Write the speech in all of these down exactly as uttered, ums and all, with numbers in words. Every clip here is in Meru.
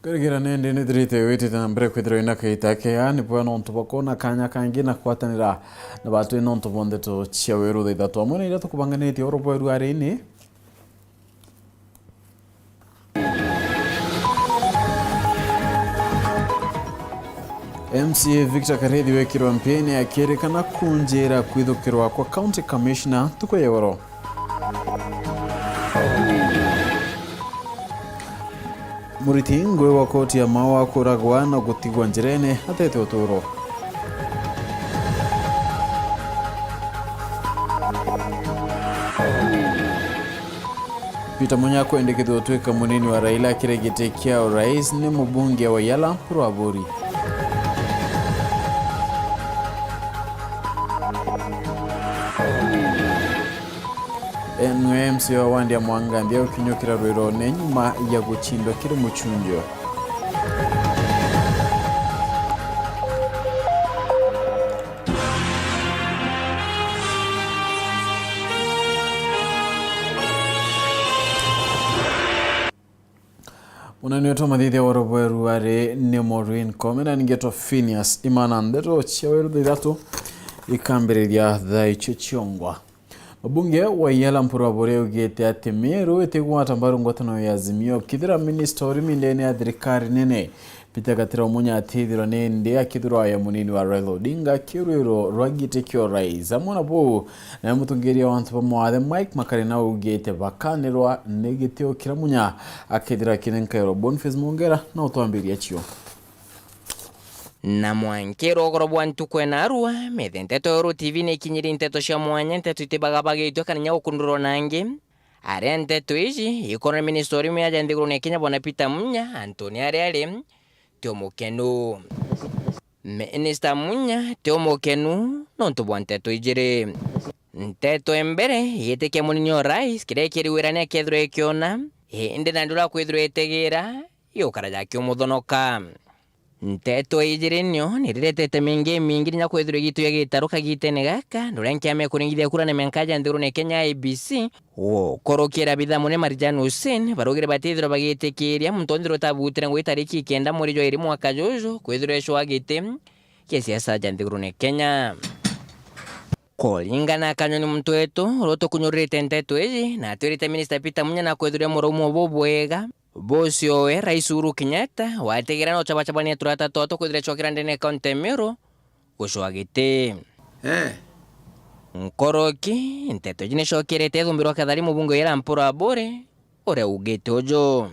Rigira nindi nithirite witite na mbere kwithirwa ina kaita kea, ni bwega nontu bwa kwona kanya kangi na kwatanira na batwi nontu bwa ndeto cia weru thaa ithatu amwe na iria tukubanganitie oro bweru arini. M C A Victor Karethi wekirwe mpiaine akirikana kunjira kwithukirwa kwa County Commissioner ntuku ya igoro. Muriti ngui wa koti ya Maua kuragwa na gutigwa njirene atete uturo. Peter Munya kwendekithwa gutwika munini wa Raila akiri giti kia urais ni mubunge wa Yala Mpuru Aburi. Nwe M C A wa wandi ya Mwangandia ukinyukira rwirone nyuma ya guchindwa kiri muchunjo. Munene wetu wa mathithia wa Rubweru ari ni Maureen Koome, na ningetwa Phineas Imana. Ndeto cia weru thaa ithatu ikambiriria thaa icio ciongwa. Mubunge wa Yala Mpuru Aburi augite ati Meru itigwata mbaru ngwatano ya Azimio kithira minista urimi ndene ya thirikari nene Peter Gatira Omunya atithirwa nindi akithirwa ya munini wa Raila Odinga kirwiro rwa giti kia urais. Amwe na buu, nawe mutongeria wa antu ba mwathe Mike Makarina augite bakanirwa ni gitio kiria Munya akithira kinenkairwa. Boniface Mongera na utwambiria cio. Na mwankiro ugoro bwa ntuku ena arua, methe nteto ya Uru T V ni ikinyiri nteto cia mwanya, nteto itibagabagitwe kana inya gukundurwa na angi. Aria nteto iji ikorwa ni minista urimi aja nthigurune ya Kenya bwana Peter Munya, Anthony aria ari ti umukenu. Minista Munya ti umukenu nontu bwa nteto ijiri. Nteto ya mbere yitikia munini o rais kiria kiri wirani akethirwa ikiona, indi nandi uria akwithirwa itigira, yukara jakiumuthonoka. Nteto ijiri nio nirirete mingi mingi ninya kwithirwa igituya gitaru kagitene gaka, nduria nkiama ikuringithia kura na mianka ya nthigurune Kenya I E B C, gukurukira bitha munene Marjan Hussein, baraugire batithirwa bagitikiria muntu onthirwa utabutire ngugi tariki ikenda mweri jwa iri mwaka juju kwithirwa ecwa giti kia siasa ja nthigurune Kenya. Kuringana na Kanyoni muntu wetu uria utukunyuririte nteto iji, na atwirite minista Peter Munya na kwithirwa muraumo bubwega, Bosi owe, Rais Uhuru Kenyatta, watigera no chabachabania turata twao twa kwithira ecokera ndene ya kaunti ya Meru gucwa giti. Eh. Nkoroki, nteto iji nicokerete ithumbirwa Kathari mubunge wa Yala Mpuru Aburi, uria ugite uju.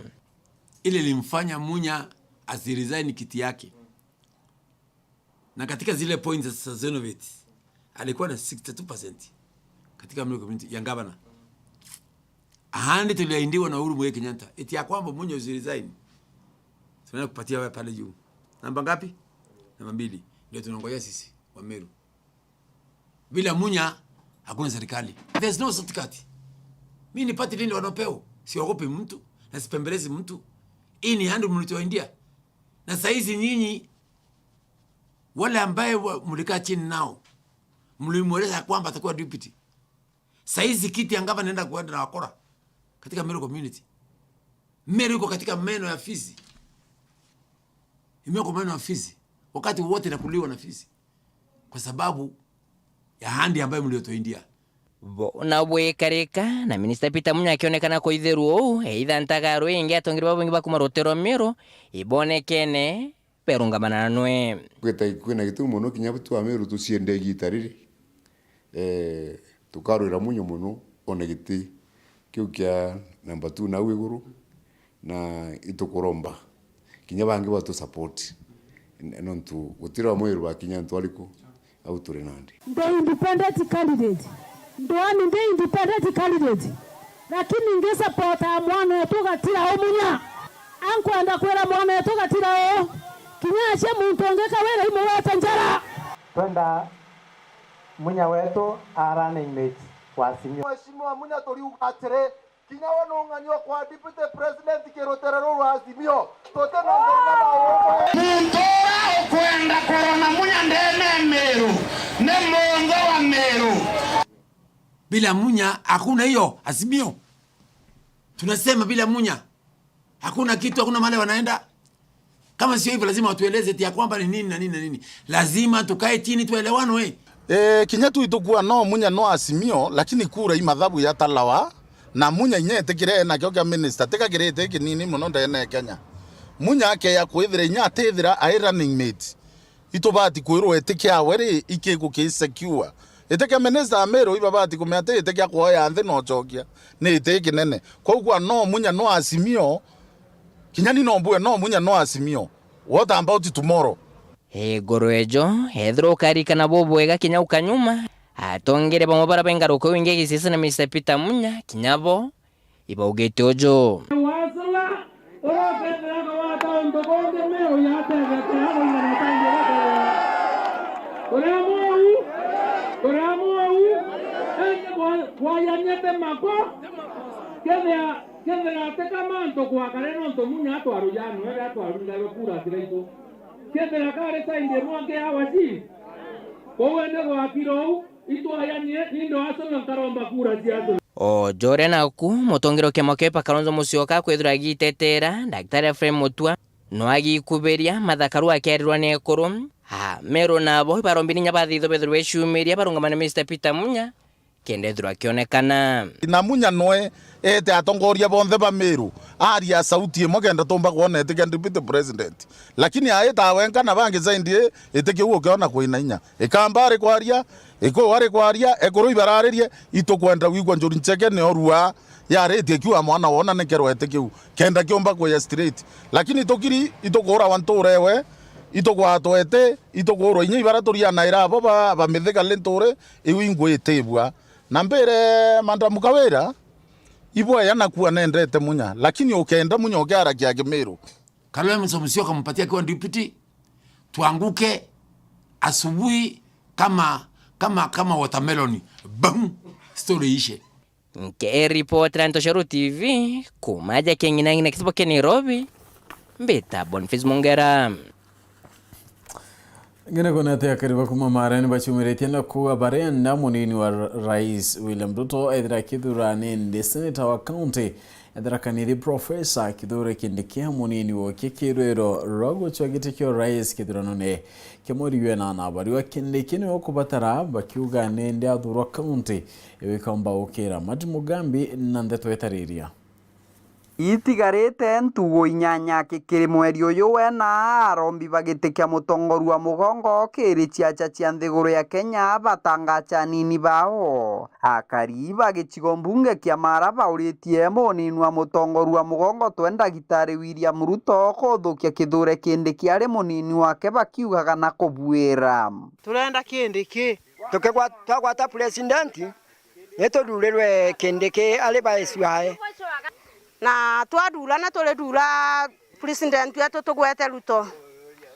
Ile ilimfanya Munya asiresign kiti yake. Na katika zile points za Zenovate, alikuwa na sixty two percent katika Meru community ya gavana. Ahadi tuliahidiwa na Uhuru Muigai Kenyatta, eti ya kwamba Munya usiresign. Tunaenda kupatia wewe pale juu. Namba ngapi? Namba mbili. Ndio tunangojea sisi wa Meru. Bila Munya, hakuna serikali. There's no shortcut. Mimi ni party leader wa Nopeo. Siogopi mtu, na sipembelezi mtu. Hii ni ahadi mlituahidia. Na saizi nyinyi, wale ambaye wa-, mlikaa chini nao, mlimweleza ya kwamba atakuwa deputy. Saizi kiti ya gavana naenda kuenda na wakora katika Meru community. Meru iko katika meno ya fisi. Imewekwa meno ya fisi. Wakati wote inakuliwa na fisi. Kwa sababu ya ahadi ambayo mliotuahidia. Bo na bwikarika, na minista Peter Munya akionekana kuitherua uu, either ntagaru ingi atongeri babo bengi ba kuma rutere rwa Meru, ibonekene berungamana na nwe. Gwita kwina gitumi mono kinya tu Ameru tuciende igita riri. Eh, tukarwira Munya mono, ona giti kiu kia number two nau iguru, na itukuromba kinya bangi batu support. N-, nontu gutiri wa Mweru bakinya antu ariku, au turi nandi. Ndi independent candidate. Ndwani ndi independent candidate. Lakini ngisapota mwana wetu Gatira Omunya. Ankwenda kwira mwana wetu Gatira o, kinya acie muntu ungi kawira imugwete njara. Twenda Munya wetu a running mate wa Azimio. Mheshimiwa Munya, turiuga atiri, kinya we nung'ani ukwa deputy president kirutere ruru rwa Azimio. Tuti na ngoro na maundu. Muntu uria ukwenda kurona Munya ndene Meru ni munthe wa Meru. Bila Munya hakuna hiyo Azimio. Tunasema bila Munya hakuna kitu, hakuna mahali wanaenda. Kama sio hivyo, lazima watueleze eti ya kwamba ni nini na nini na nini. Lazima tukae chini tuelewanwe. E, kinya tu itukua no Munya no Azimio, lakini kura i mathabu yatalawa, na Munya inya etikire nakio kia minister, tika kirite kinini muno ndene ya Kenya. Munya akeya kwithira inya atithira ai running mate. Itubati kwirwa itikiawe ri, ikiku ki secure. Itikia minister Amiru ibabati kumenya ati itikia kuoya nthi no chokia. Ni iti kinene. Kwou kwa no Munya no Azimio, kinya ni no mbue no Munya no Azimio. What about tomorrow? Iguru ejo, ethirwa ukarikana bubwega kinya ukanyuma, atongeria bamwe bara bengaruka wingi gisiasa na Mister Peter Munya, kinya bo ibaugite uju. Wasla, uria ukethira akagwata untu bungi Miru yategete akoigana utangi ugakorera. Kuria mwau, kuria mwau, indi kwa-, kwayaniete mako, kethira, kethira atika mantu gwakare nontu Munya atwaru janu, ere atwaru ngarwe kura tiraitu. Kethira kari saindi imwe aki awa ji, kou indi gwakira uu, itwayanie, ni ndo Arsenal nkaromba kura cia Arsenal. O joria naku, mutongeria wa kiama kia Wiper Kalonzo Musyoka akwithirwa agitetera, Daktari Ephraim Mutua, no agikubiria mathakaru akerirwa ni ekuru. A, Meru nabo ibarombire inya bathithwa bethirwe beciumiria barungama na Mister Peter Munya, kenda ethirwa akionekana. Na Munya noe ete atongoria bonthe ba Meru, aria sauti imwe kenda tumba kwona itikia deputy president. Lakini aita wenka na bangi zaidi itikia ukiona kwina inya. Ikamba ari kwaria, Ikuu ari kwaria, ekuru ibararirie, itukwenda gwikua Njuri Ncheke ni orua yaritie kiuga mwana wona ni kerwete kiu, kenda kiumba kuya straight. Lakini tukiri, itukuurawa ntuura ewe, itugwatwa iti, itukuurwa inya ibara turianaira abo ba, ba mithika le ntuuri, iu ingwitibua. Na mbire Madam Kawira, ibweya nakua nendete Munya, lakini ukenda Munya ukiarakia Kimiru. Kalonzo Musyoka mpatie akiwa deputy, tuanguke asubuhi kama, kama, kama watermelon. Bam! Story ishe. Nkiripotera Ntoshoro T V, kuuma aja Keng'inang'ina kisibo kia Nairobi, mbita Boniface Mongera. Ngene kwona ati akari ba kuma Maara ni baciumiritie na kuuga barenda munini wa ra-, Rais William Ruto ethira akithura nindi seneta wa kaunti ya Tharaka Nithi Professor Kithure Kindiki munini wokie kirwiro rwa gucwa giti kia urais kithuranone kia mweri wena na bariwa Kindiki niwe ukubatara bakiuga nindi athurwa kaunti iwe ikaumba gukira. Mati Mugambi na ndeto itariria. Itigarite ntugo inyanya kikiri mweri uyu wena, arombi ba giti kia mutongoria wa mugongo kiri ciaca cia nthiguru ya Kenya batangacha anini bao. Akari ba gicigo mbunge kia Maara bauritie munini wa mutongoria wa mugongo twe Ndagitari William Ruto kuthukia Kithure Kindiki ari munini wake bakiugaga na kubuira. Turenda Kindiki. Tukigwa-, twagwata president, ni tuthurirwe Kindiki ari vice wae. Na twathurana, turithura president wetu tugwete Ruto,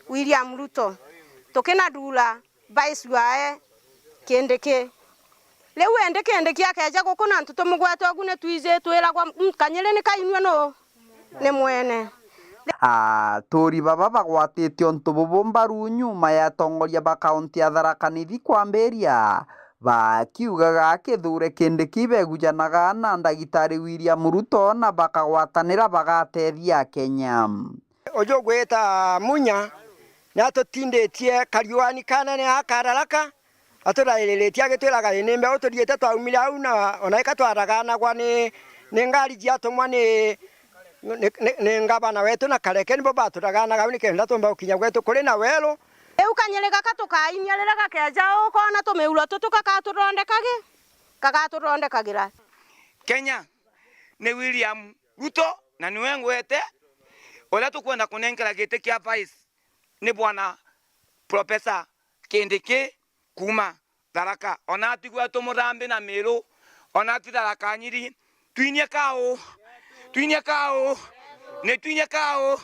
William Ruto. Tukinathura vice wae Kindiki. Riu endi Kindiki akeja guku na antu tumugwete ugu, ni twiji twiragwa, "Mm, kanyiri ni kainue nu?" Ni mwene. Aturi baba bagwatite untu bubu mbaru nyuma ya atongoria ba kaunti ya Tharaka Nithi kwambiria bakiugaga Kithure Kindiki begujanaga na Ndagitari William Ruto na bakagwatanira bagatethia Akenya. Uju ugwita Munya ni atutinditie kariuani kanene aka Tharaka, aturairiritie agitwiraga, "Ii ni mbeu tuthiite twaumire au, na ona ika twaraganagwa ni, ni ngari ciatumwa ni, ni, ni, ni ngavana wetu na Kareke, nibo baturaganaga au nikenda tumba gukinya gwetu kuri na weru." Riu kanyiri gaka tukainia riria gakeja, ukona tumiuro tutu gakatuthondeka gi, gagatuthondekagira. Kenya ni William Ruto na niwe ngwete uria tukwenda kunenkera giti kia vice ni bwana Professor Kindiki kuuma Tharaka. Ona ti gwetu Muthambi na Miru, ona ti Tharaka Nyiri. Twinie kau, twinie kau, ni twinie kau,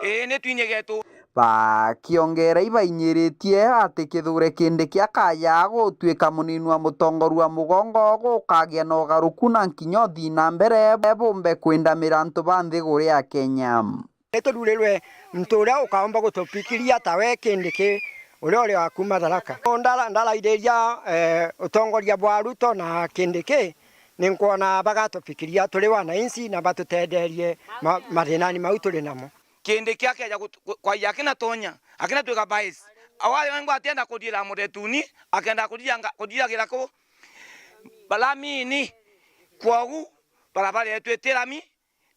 ii, ni twinie getu. Bakiongera ibainyiritie ati Kithure Kindiki akaja gutuika munini wa mutongoria wa mugongo gukagia na ugaruku na nkinya uthii na mbere bumbe kwindamira antu ba nthiguru ya Kenya. Ni tuthurirwe muntu uria ukaumba gutupikiria tawe Kindiki uria uri wa kuuma Tharaka. Ndara-, ndaraithiria, eh, utongoria bwa Ruto na Kindiki, ni nkwona bagatupikiria turi wananchi na batutetherie ma-, mathinani mau turi namo. Kindiki akeja gut-, ku-, kwaria akina tonya, akina twika bias. Awa wengwa atienda kujira mutetuni, akenda kujira nga-, kujiragira ku balamini. Kwogu, barabara yetu itirami,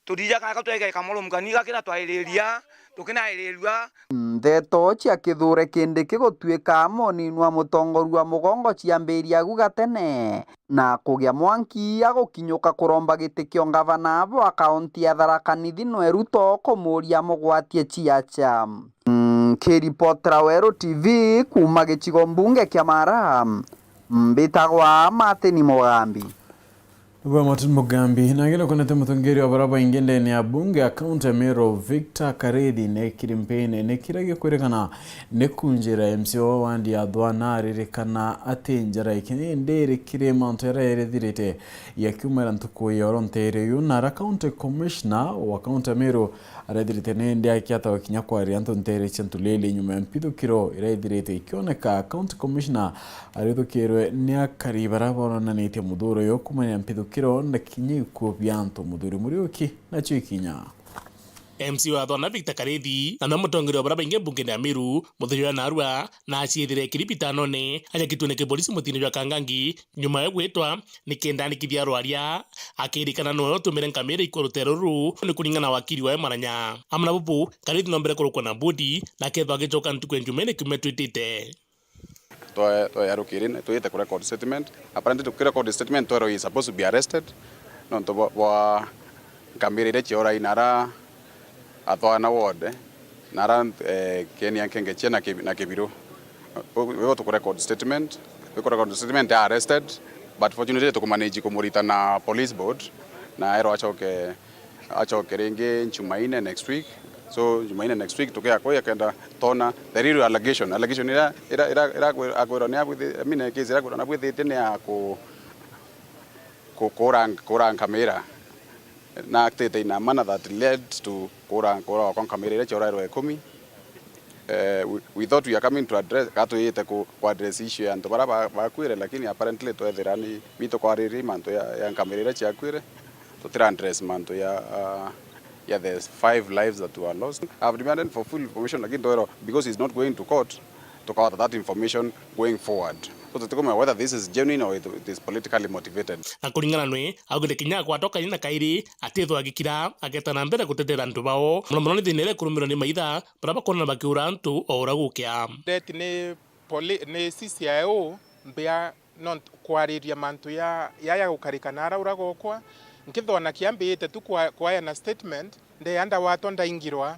turija kana ka twega ikamurumukani gakira twairiria, tukinairiria. Ndeto cia Kithure Kindiki gutuika moninwa mutongoria wa mugongo ciambiria agu gatene, na kugia mwanki agukinyuka kuromba giti kio ngavana bwa kaunti ya Tharaka Nithi nwe Ruto kumuria mugwatie ciaca. Nkiripotera Weru T V kuuma gicigo mbunge kia Mara, mbitagwa Martin Mugambi. Bwa Martin Mugambi, na ngenda kwonete mutongeria wa baria baingi ndene ya bunge ya kaunti ya Meru, Victor Karithi, ne kiri mpene, ne kira gikwirikana ni kunjira M C A wa wandi ya Thwana aririkana ati njara iki ni ndiri kiri mantu jaria yarithirite ya kiumira ntuku ya oro ntere yu, na ara county commissioner wa kaunti ya Meru arethirite ni ndi akiata kinya kwaria antu ntere cia Ntulili nyuma ya mpithukiro iria ithirite ikioneka. County commissioner arithukirwe ni akari baria baronanitie muthuro uyu kumania mpithukiro na kinya ikuo bia antu. Muthuri Muriuki nacio ikinya. M C A wa Thwana Victor Karithi, na na mutongeria wa baria baingi mbungene ya Meru, muthenya wa narua, na aciethire kiri bitanone, aja kituone kia polisi mutine jwa Kangangi, nyuma ya gwitwa, nikenda anikithia rwaria, akirikana noe utumire nkamira ikua rutere ruru, ni kuringana na wakiri wawe Maranya. Amwe na bubu, Karithi nombere kurukwa na bodi, na akethwa agicoka ntuku ya Njumaine kiumia twitite. Twa-, twayarukiri, twite ku record statement. Apparently, tuki record statement, twerwa he is supposed to be arrested. Nontu bwa, bwa nkamira iria cioragi na ara Athwana ward, na ara, eh, Kenia Nkengechia na Kibi-, na Kibiru. Igo tuku record statement, tuku record statement, are arrested, but fortunately tukumanage kumurita na police board, na erwa acoke, acoke ringi Njumaine next week. So, Njumaine next week tukia kwi akenda tona the real allegation, allegation ira, ira, ira, ira akwi-, akwirwa ni abwithi-, I mean, case ira akwirwa ni abwithitie ni ya ku-, ku-, kura, kura nkamira. Na acted in a manner that led to kura, kura kwa nkamira iria cioragirwe ikumi. Eh, we, we thought we are coming to address, ka twiyite ku, ku address issue ya antu baria ba-, bakwire, lakini apparently twethira ni, mi tukwaririe mantu ya, ya nkamira iria ciakwire, tutira address mantu ya, ah, ya the five lives that were lost. I've demanded for full information, lakini twero, because he's not going to court, tukawata that information going forward. So tutikumenya whether this is genuine or it, it is politically motivated. Na kuringana nwe, augite kinya akwatwa kairi na kairi, atithwa agikira, ageta na mbere gutetera antu bao. Muno muno ni thina iria ikurumirwa ni maitha, baria bakwonana bakiura antu o uria gukia. Death ni poli-, ni C C I O mbia nontu kwariria mantu ya, ya, ya gukarika na ara uragokwa. Nkithona kiambite tu kwa, kwayana statement, ndeya ndawatwa ndaingirwa.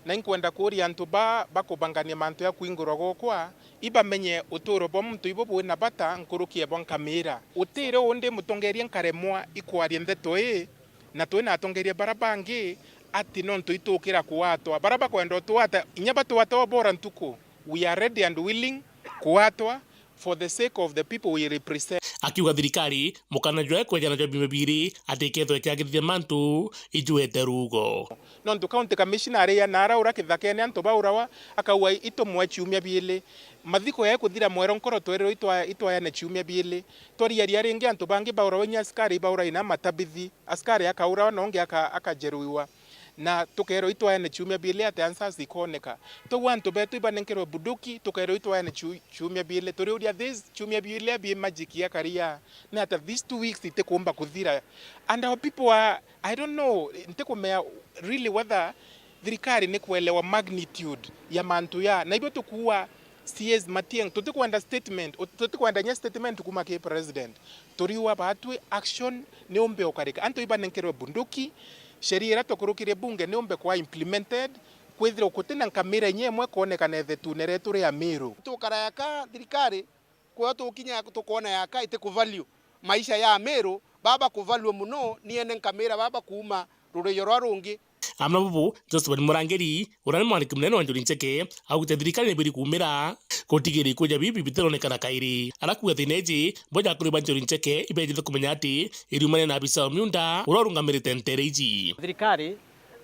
Na inkwenda kuuria antu ba, bakubangania mantu ya kwingirwa gokwa, ibamenye uturo bwa muntu ibo bwina bata nkuruki ya bwa nkamira. Utiri undi mutongeria nkaremwa ikwaria ndeto ii, na twina atongeria bara bangi, ati nontu itukira kuatwa. Bara bakwenda utwata, inya batwata o bora ntuku. We are ready and willing kuatwa for the sake of the people we represent. Akiuga thirikari, mukana jwae kwejana jwa biumia biiri, ati ikethwa ikiagirithia mantu, ijuete rugo. Nontu county commissioner aria na ara ura kithakene antu baurawa, akauga itumwe ciumia biili. Mathiko yae kuthira mwero nkoro twererwe itwa-, itwayane ciumia biili. Twariaria ringi antu bangi baurawa inya askari ibaurawa ina matabithi. Askari akaurawa na ungi aka-, akajeruiwa. Na tukeerwa itwayane ciumia biili ati answers ikoneka. Twauga antu betu ibanenkerwe bunduki, tukeerwa itwayane ciu-, ciumia biili. Turiuria, these ciumia biili abi magic ya karia? Ni ata these two weeks itikumba kuthira? And our people are, I don't know, ntikumea really whether thirikari ni kuelewa magnitude ya mantu ya. Na ibio tukuua C As Matiang'i, tutikwenda statement, ut-, tutikwenda nya statement kuma ki president. Turiua batwi action ni umbe ukarika. Antu ibanenkerwe bunduki, sheria iria tukurukirie bunge ni umbe kwa implemented, kwithirwa gutina nkamira inya imwe kwonekana ithetune rietu ria Miru. Tukara yaka thirikari, kwio tukinya tukwona yaka iti kuvalue maisha ya Miru, baba kuvalue muno, ni ene nkamira baba kuuma rureyo rwa rungi. Amwe na bubu, Josephat Murangiri, uria ni mwandiki munene wa Njuri Ncheke, augite thirikari nibiri kuumira gutigiria ikuja bibi bitironekana kairi. Arakuuga thina iji, bo ja akuri ba Njuri Ncheke, ibejite kumenya ati iriumane na abisa wa miunda, uria urungamirite ntere iji. Thirikari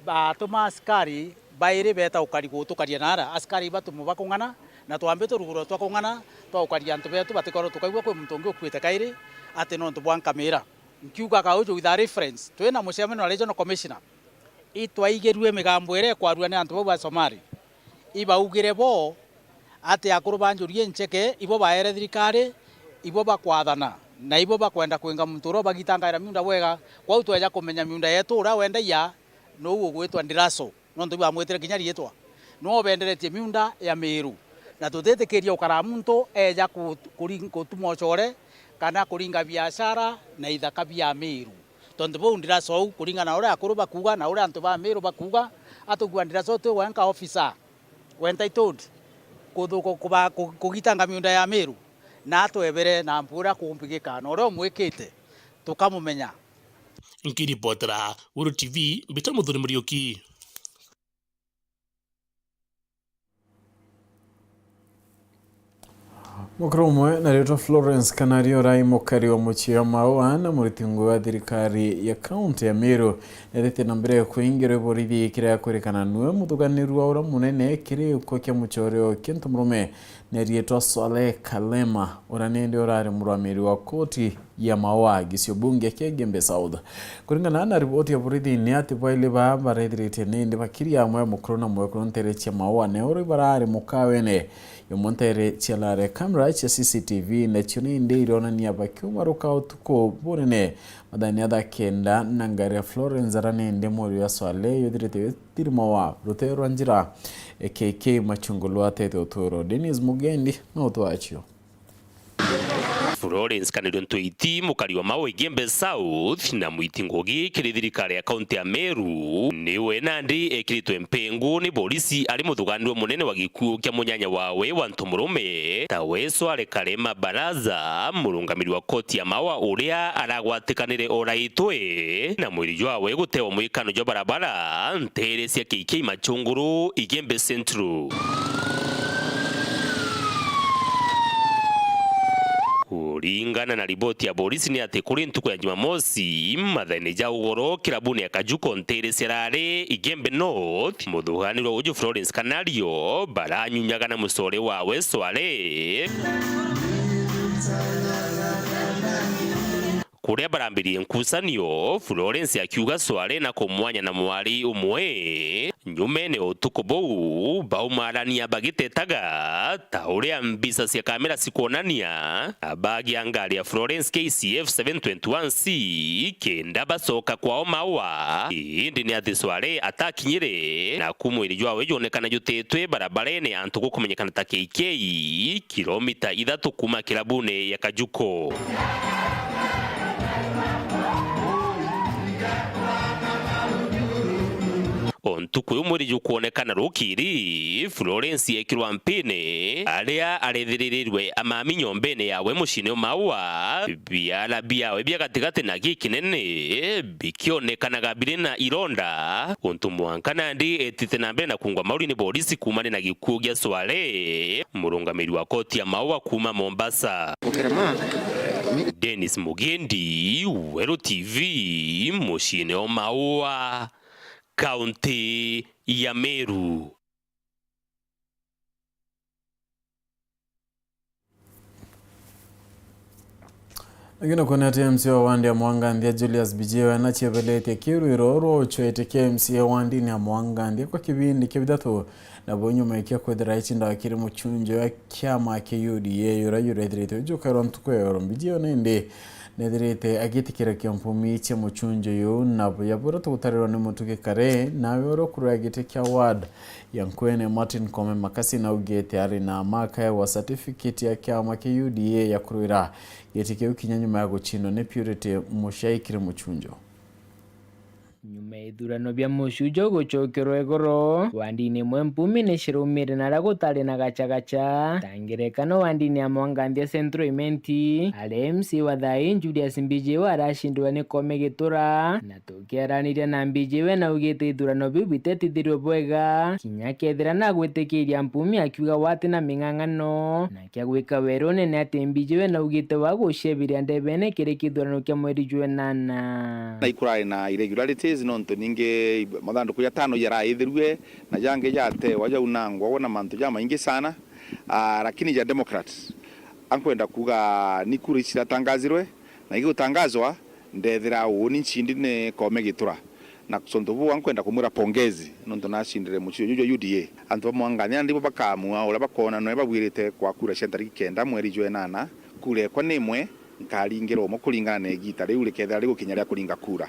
batuma askari bairi beta ukari gutukaria nara. Askari ibatumwa bakung'ana, na twambite ruguro twakung'ana, twaukaria antu betu batikorwo tukaigua kwi muntu ungi ukuite kairi, ati nontu bwa nkamira. Nkiugaga uju with a reference, twina mucemanio na regional commissioner. Itwaigirue migambo iria ikwarua ni antu bau ba Somali. Ibaugire bo ati akuru ba Njuri Incheke ibo baere thirikari, ibo bakwathana, na ibo bakwenda kwinga muntu uria ubagitangaira miunda bwega. Kwou tweja kumenya miunda yetu uria wendagia, nou ugwitwa Ndiraso, nontu ibamwitire kinya riitwa. Niwe ubenderetie miunda ya Miru, na tutitikiria ukara muntu eja ku-, kuri-, gutuma ucore kana kuringa biashara na ithaka bia Miru. Tontu buu Ndiraso uu, kuringana na uria akuru bakuuga na uria antu ba Miru bakuuga, atugua Ndiraso twi wenka officer we entitled kuthu-, ku-, kuba-, ku-, kugitanga miunda ya Miru, na atwebere na mpu uria kumbigika na uria umwikite, tukamumenya. Nkiripotera Weru T V, mbita Muthuri Muriuki. Mukuru umwe na ritwa Florence Kanari urai mukari wa mucii wa Maua na muriti ngugi wa thirikari ya kaunti ya Meru, nethete na mbere kuingirwa borithi kiria kwirikana niwe muthuganirua uria munene kiri gikua kia mucoore o kintu murume ni ariitwa Swaleh Kalema, uria nindi urari murwamiri wa koti ya Maua, gicio bunge kia Igembe South. Kuringana na riboti ya borithi, ni ati baili baa barethirite nindi bakiria amwe mukuru na mwekuru ntere cia Maua, ne uri barari mukawene yomwe ntere cia lare. Kamera cia C C T V nacio nindi ironania bakiumaruka utuku bunene mathaini ya thaa kenda na ngari ya Florence ara nindi mwiri wa Swaleh yuthirite yutiri Maua rutee rwa njira. K K Machungulu atete uturo. Dennis Mugendi na utwacio. Florence Kanirio Ntwiti, mukari wa Maua Igembe South na mwiti ngugi kiri thirikari ya kaunti ya Meru, niwe nandi ekiritwe mpingu ni borisi ari muthuganirua munene wa gikuu kia munyanya wawe wa ntu murume, tawe Swaleh Kalema Baraza, murungamiri wa koti ya Maua uria aragwatikanire oraitwe na mwiri jwawe gutewa mwikano jwa barabara ntere cia K K Machungulu, Igembe Central. Kuringana na riboti ya borisi ni ati kuri ntuku ya Jumamosi, mathaini ja ugoro, kirabuni ya Kajuko ntere cia Rare, Igembe North, muthuganirwa uju Florence Kanario baranyunyaga na mucore wawe Swaleh. Kuria barambiririe nkucanio, Florence akiuga Swaleh na kumwanya na mwari umwe. Nyumene o utuku buu, baumarania bagitetaga, ta uria mbica cia kamera cikwonania, bagia ngari ya Florence K C F seven twenty-one C kenda bacoka kwao Maua. Indi ni ati Swaleh atakinyire, na ku mwiri jwawe jwonekana jutitwe barabarene antu gukumenyekana ta K K, kilomita ithatu kuuma kirabune ya Kajuko. O ntuku iu mwiri jukwonekana rukiri, Florence ekirwa mpini, aria arethiririrwe amami nyombene yawe muciine o Maua, biara biawe bia gatigati na gikinene bikionekanaga biri na ironda, untu mwanka nandi etite na mbere na kungwa mauri ni borisi kuumania na gikuu gia Swaleh, murungamiri wa koti ya Maua kuuma Mombasa. Dennis Mugendi, Weru T V, muciine o Maua, kaunti ya Meru. Ingi na kuona ati M C A wa wandi ya Mwanganthia Julius Bijiwe nachiebeletie kirwiro rwa uchwete kia M C A wa wandini ya Mwanganthia kwa kibindi kia bithatu, na bo nyuma ikia kwithira icindaga kiri muchunjo ya kiama kia U D A uria yurethirite ujukairwa ntuku ya oro. Bijiwe nindi nethirite agitikira kiampumi chia muchunjo yu, na buya buria tugutarirwa ni mutugi kare, nawe uria ukurira giti kia ward ya Nkwene, Martin Koome Makasi, naugite ari na maka ya certificate ya kiama kia U D A ya kurwira giti kiu kinya nyuma ya gucindwa ni Purity Muchai kiri muchunjo. Nyuma ya ithurano bia muchunjo gucokerwa igoro, wandini imwe mpumi ni cirumire na aria gutari na gachagacha. Ta ngerekano, wandini ya Mwanganthia Central Imenti, aria M C A wa thaa ii Julius Mbijiwe aracindirwe ni Koome Gitura, na tukiaraniria na Mbijiwe naugite ithurano biu bitetithirwe bwega, kinya kethira nagwitikiria mpumi akiuga wati na ming'ang'ano, na kia gwika werune ni ati Mbijiwe naugite wa guciebiria ndebene kiri kithurano kia mweri jwa inana. Na ikurari na irregularities, nontu ningi mathanduku jatano jaraithirue na jangi jatewa jaunangwa na mantu jamaingi sana. Ah, lakini ja Democrats, ankwenda kuga ni kura ici ciratangazirwe, na igutangazwa, ndethira uuni ncindi ni Koome Gitura. Na tontu buu, nkwenda kumwira pongezi nontu nacindire mucii juju jwa U D A. Antu ba Mwangania ndibo bakaamua uria bakoona noe bagwirite kwa kura cia ntariki kenda mweri jwa enana. Kura ekwa ni imwe, nkaringirwa umwe kuringana na igiita riu rikethira rigukinya ria kuringa kura.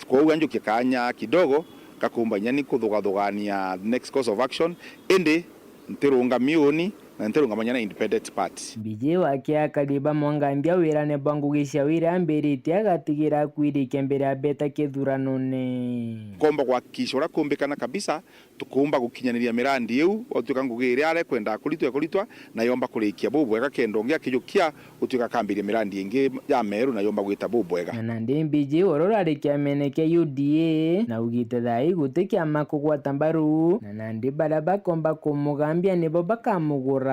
Kwou anjukie kaanya kidogo gakumba inya ni kuthugathugania next course of action, indi ntirungami uuni na ntirungamania na independent party. Mbiji wake akari ba Mwangambia wirane bwa ngugi cia wira ambiritie agatigira akwirikia mbere ya beta kithuranone. Komba kuhakikisha uria kumbikana kabisa, tukumba gukinyaniria mirandi iu, gwatuika ngugi iria aria ikwendaa kuritwa ikuritwa, na yomba kurikia bubwega kenda ungi akijukia gutuika akambiria mirandi ingi ya meru na yomba gwita bubwega. Na nandi Mbiji uria urari kiamene kia U D A na ugite thaa ii guti kiama kugwata mbaru, na nandi baria bakomba kumugambia nibo bakamugura.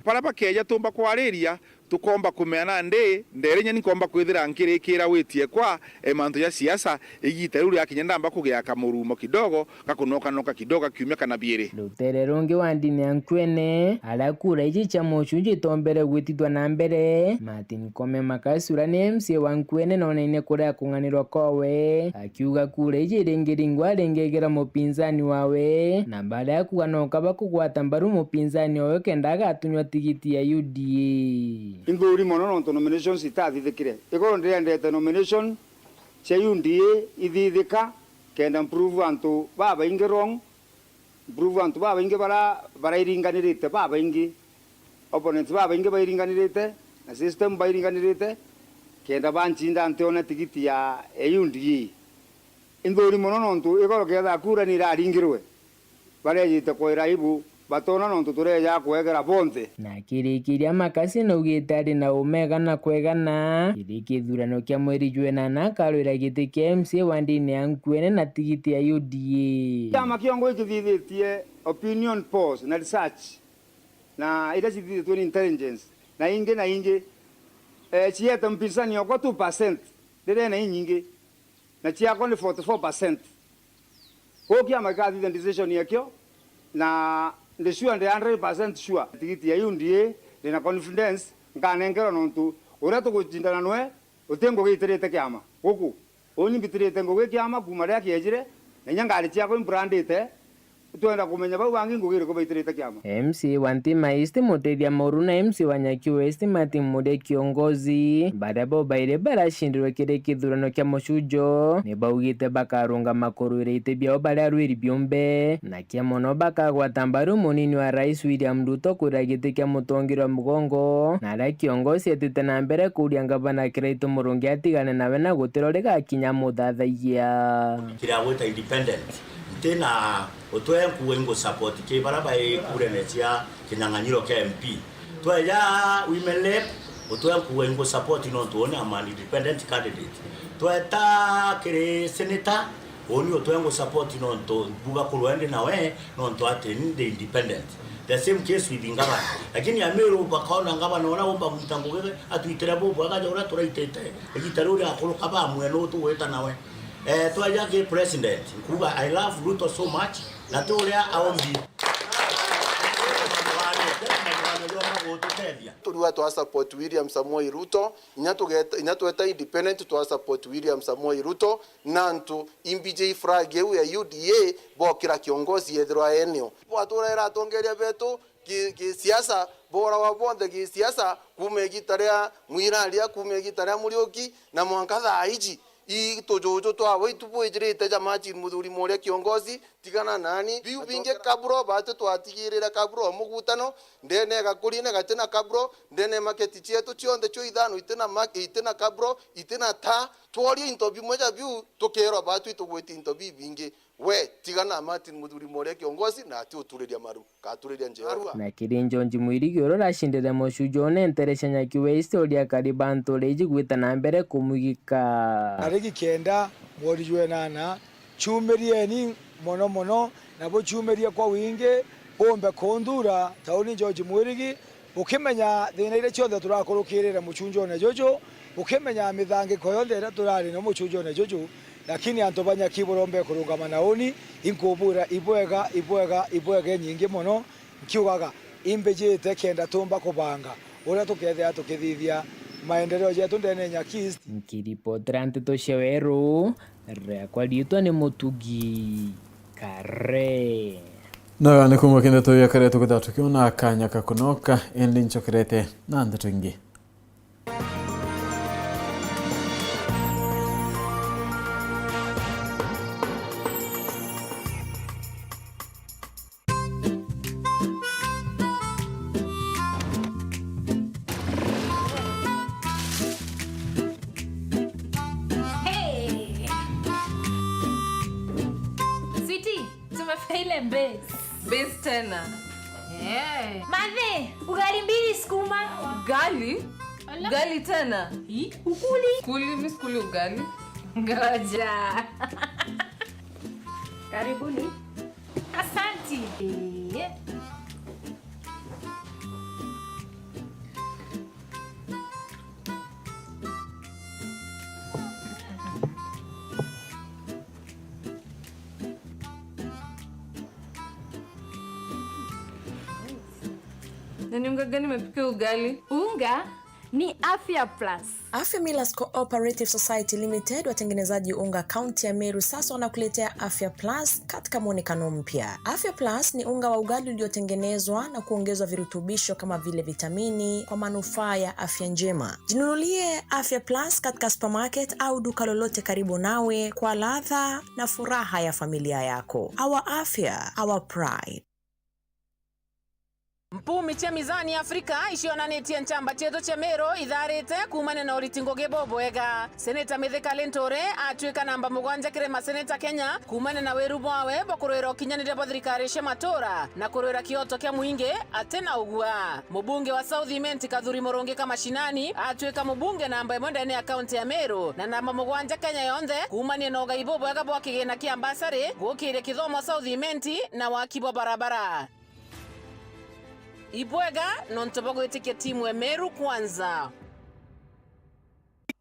Baria bakeeja tumba kwariria, tukomba kumea nandi, ndeere inya ni nkomba kwithira nkirikira witie kwa, e, mantu ja siasa, igiita riu riakinya ndamba kugia kamurumo kidogo, gakunokanoka kidogo ga kiumia kana biiri. Rutere rungi wa ndini ya Nkuene, aria kura iji cia mucunji itombere gwitithwa na mbere, Martin Kome Makasura ni M C A wa Nkuene noneine kuria kung'anirwa kowe, akiuga kura iji iringiringwa aringegera mupinzani wawe, na baria akuga noka bakugwata mbaru mupinzani wawe kenda agatunywa tigiti ya U D A. Inthuuri mono nontu nominations itathithikire. Igoro ndiriendete nomination cia U D A ithithika, kenda mprove antu babaingi wrong, mprove antu babaingi bara barairinganirite, babaingi, opponents babaingi bairinganirite, na system bairinganirite, kenda bancinda ntione tigiti ya, ya U D A. Inthuuri mono nontu igoro kethira kura ni iraringirwe, barejite kwira aibu, batona nontu tureja kwegera bonthe. Na akirikiria Makasi naugite ari na umega na kwegana kiri kithurano kia mweri jwa enana akarwira giti kia M C A wa ndini ya Nkuene na tigiti ya U D A. Kiama kiongo ikithithitie opinion polls na research, na iria cithithitue ni intelligence, na ingi na ingi, eh, ciete mpinzani okwa two percent, riria ena inyingi, na ciakwa ni forty four percent. Kwou kiama gikathithia decision yakio, na ndi sure, ndi hundred percent sure, tigiti ya U D A, ndi na confidence nkanenkerwa, nontu uria tugucindana nwe uti ngugi itirite kiama guku. Uni mbitirite ngugi kiama kuuma riria kiejire, na inya ngari ciakwa imbrandite, twenda kumenya bau bangi ngugi iriku baitirite kiama. M C A wa Ntima East Mutethia Moru na M C A wa Nyaki West Martin Muria Kiongozi, baria bo bairi baracindirwe kiri kithurano kia mucujo, ni baugite bakarungama kurwira iti biao baria arwiri biumbe, na kia mono bakagwata mbaru munini wa Rais William Ruto kwira giti kia mutongeria wa mugongo, na aria Kiongozi etite na mbere kuuria ngavana Kiraitu Murungi atigane nawe na gutiro rigakinya muthathaigia. Kiria gwita independent. Ntina utwe nkuuga ingu support ki bara bai kurene cia kinyang'anyiro kia M P. Tweja Women Rep, utwe nkuuga ingu support nontu uni am an independent candidate. Tweta kiri senator, uni utwe ngu support nontu mbuga kurwa ndi nawe nontu ati ni ndi independent. The same case with ngavana. Lakini Amiru bakaona ngavana uria umba gwita ngugi atwitire bubwega ja uria turaitite. Igita riu riakuruka bamwe nu tugwita nawe. Eh, twaja ki president, nkuuga, I love Ruto so much, na ti uria aombi. Turiuga twa support William Samoei Ruto, inya tugeta, inya tweta independent twa support William Samoei Ruto, nantu imbiji flag iu ya U D A bokira kiongozi ethirwa eneo. Bwaturera atongeria betu, gi-, gisiasa, booragwa bonthe gisiasa, kuuma igita ria Mwiraria, kuuma igita ria Muriuki, na mwanka thaa iji. I tujuju twabo itu bwijirite ja Martin Muthuri Muria kiongozi, tigana nani. Biu bingi kaburo, batu twatigirire kaburo mugutano, ndene gakurine gatina kaburo, ndene maketi cietu cionthe cio ithano itina ma-, itina kaburo, itina taa. Tworia into bimwe ja biu, tukerwa batu itugwiti into bibingi. We, tigana na Martin Muthuri Muria kiongozi, na ati uturiria maru, katuriria Jehova. Na kiri George Mwirigi uria uracindire mucujo une ntere cia Nyaki West, uria akari ba nture iji gwita na mbere kumwigika. Tariki kenda mweri jwa enana, ciumirieni mono mono, na buciumirie kwa wingi, bumbe kunthura ta uni George Mwirigi, Bukimenya thina iria cionthe turakurukirire mucunjone juju, bukimenya mithangiko yonthe iria turari nayo mucunjone juju, lakini antu ba Nyaki burombe kurungama na uni, inkubwira ibwega, ibwega, ibwega inyingi mono, nkiugaga, imbijite kenda tumba kubanga uria tukethira tukithithia Maendeleo jetu ndene ya East. Nkiripotera nteto cia weru, riakwa riitwa ni Mutugi Kare. Na ni kumwe kindeto ya kare tukithira tukiona kanya ka kunoka, indi ncokerete na ndeto ingi. Hey! Sweetie, tumefika ile base. Base tena. Eh. Mathe, ugali mbili sukuma. Ugali? Ala. Ugali tena? Hii? Ukuli? Kuli, mi sikuli ugali. Ngoja. Karibuni. Asanti. Eh. Na ni unga gani imepika ugali? Unga ni Afya Plus. Afya Millers Cooperative Society Limited, watengenezaji unga kaunti ya Meru, sasa wanakuletea Afya Plus katika mwonekano mpya. Afya Plus ni unga wa ugali uliotengenezwa na kuongezwa virutubisho kama vile vitamini kwa manufaa ya afya njema. Jinunulie Afya Plus katika supermarket au duka lolote karibu nawe kwa ladha na furaha ya familia yako. Our afya, our pride. Mpumi cia mizani Afrika icionanitie nchamba cietu cia Meru itharite kuumania na uriti ngugi bubwega. Seneta Mithika Linturi atuika namba mugwanja kiri maseneta Kenya kuumania na wiru bwawe bwa kurwira ukinyaniria bwa thirikari cia matura na kurwira kioto kia mwingi atina ugua. Mubunge wa South Imenti Kathuri Murungi Kamashinani atuika mubunge namba imwe ndene ya kaunti ya Meru na namba mugwanja Kenya yonthe kuumania na ugai bubwega bwa kigina kia mbasari gukiria kithomo South Imenti na waki bwa barabara. Ibwega nontu bwa gwitikia timu ya Meru Kwanza.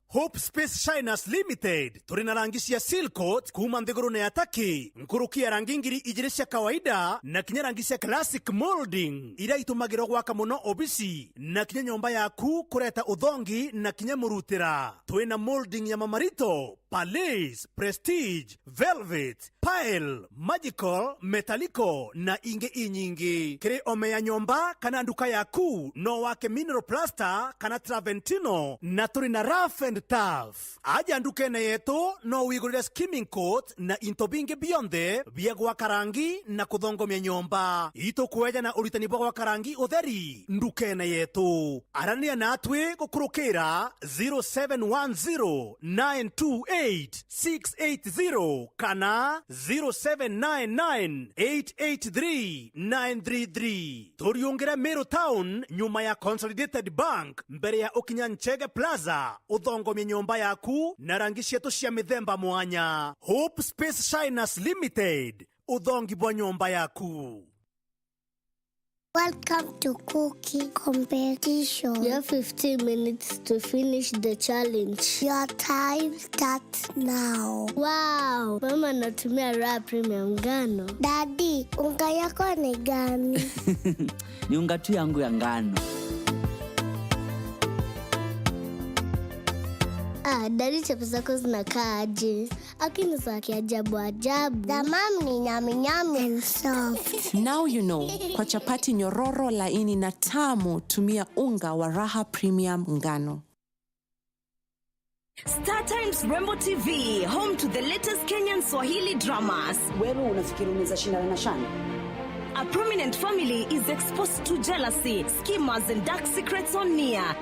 Hope Space Shiners Limited, turi na rangi cia seal coat kuuma nthigurune ya Turkey, nkuruki ya rangi ngiri ijiri cia kawaida na kinya rangi cia classic molding, iria itumagirwa gwaka muno obisi na kinya nyomba yaku kureta uthongi na kinya murutira. Twi na molding ya mamarito, palais, prestige, velvet, pearl, magical, metallico na ingi inyingi. Kiri ome ya nyomba kana nduka yaku, no wake mineral plaster kana Traventino, na turi na rough and tough. Aja ndukene yetu, no wigurire skimming coat na into bingi bionthe bia gwaka rangi na kuthongomia nyomba. Itukweja na uritani bwa gwaka rangi utheri ndukene yetu. Arania natwi gukurukira zero seven one zero nine two eight six eight zero kana zero seven nine nine eight eight three nine three three. Turiungire Meru Town, nyuma ya Consolidated Bank, mbere ya ukinya Nchege Plaza, uthongomie nyomba yaku na rangi cietu cia mithemba mwanya. Hope Space Shiners Limited, uthongi bwa nyomba yaku. Welcome to cooking competition. You have fifteen minutes to finish the challenge. Your time starts now. Wow, mama anatumia Raha Premium ngano. Daddy, unga yako ni gani? Ni unga tu yangu ya ngano. Ah, daddy, chapo zako zinakaa aje? Lakini za kiajabu ajabu. The mom ni nyami nyami and soft. Now you know, kwa chapati nyororo, laini na tamu, tumia unga wa Raha Premium ngano. Star Times Rembo T V, home to the latest Kenyan Swahili dramas. Wewe unafikiri unaweza shindana na Shani? A prominent family is exposed to jealousy, schemers, and dark secrets on Nia.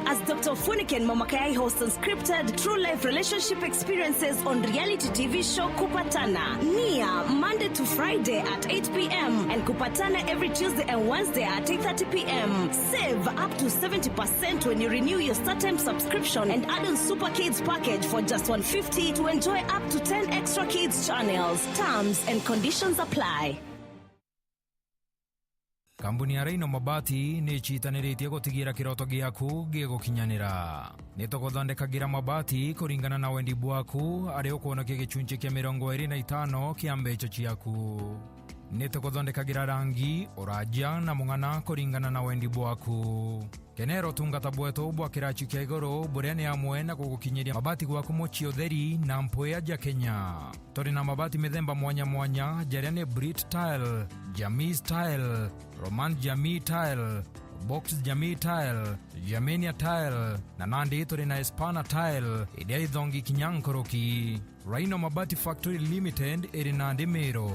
As Doctor Funike and Mama Kayai host unscripted, true life relationship experiences on reality T V show Kupatana. Nia, Monday to Friday at eight p.m. and Kupatana every Tuesday and Wednesday at eight thirty p.m. Save up to seventy percent when you renew your StarTimes subscription and add on Super Kids package for just one fifty to enjoy up to ten extra kids channels. Terms and conditions apply. Kambuni ya Rhino Mabati ni icitaniritie gutigira kiroto giaku gigukinyanira. Ni tuguthondekagira mabati kuringana na wendi bwaku, aria ukwonokia gicunci kia mirongo iri na itano kia mbeca ciaku. Nitukuthondekagira rangi, uraja na mung'ana kuringana na wendi bwaku. Kenera utungata bwetu bwa kirachi kia iguru, buria ni amwe na gugukinyiria mabati gwaku mucii utheri na mpwia ja Kenya. Turi na mabati mithemba mwanya mwanya, jaria ni Brit Tile, Jamii Tile, Roman Jamii Tile, Box Jamii Tile, Germania Tile, na nandi turi na Espana Tile, iria ithongi kinya nkuruki. Rhino Mabati Factory Limited iri nandi Meru.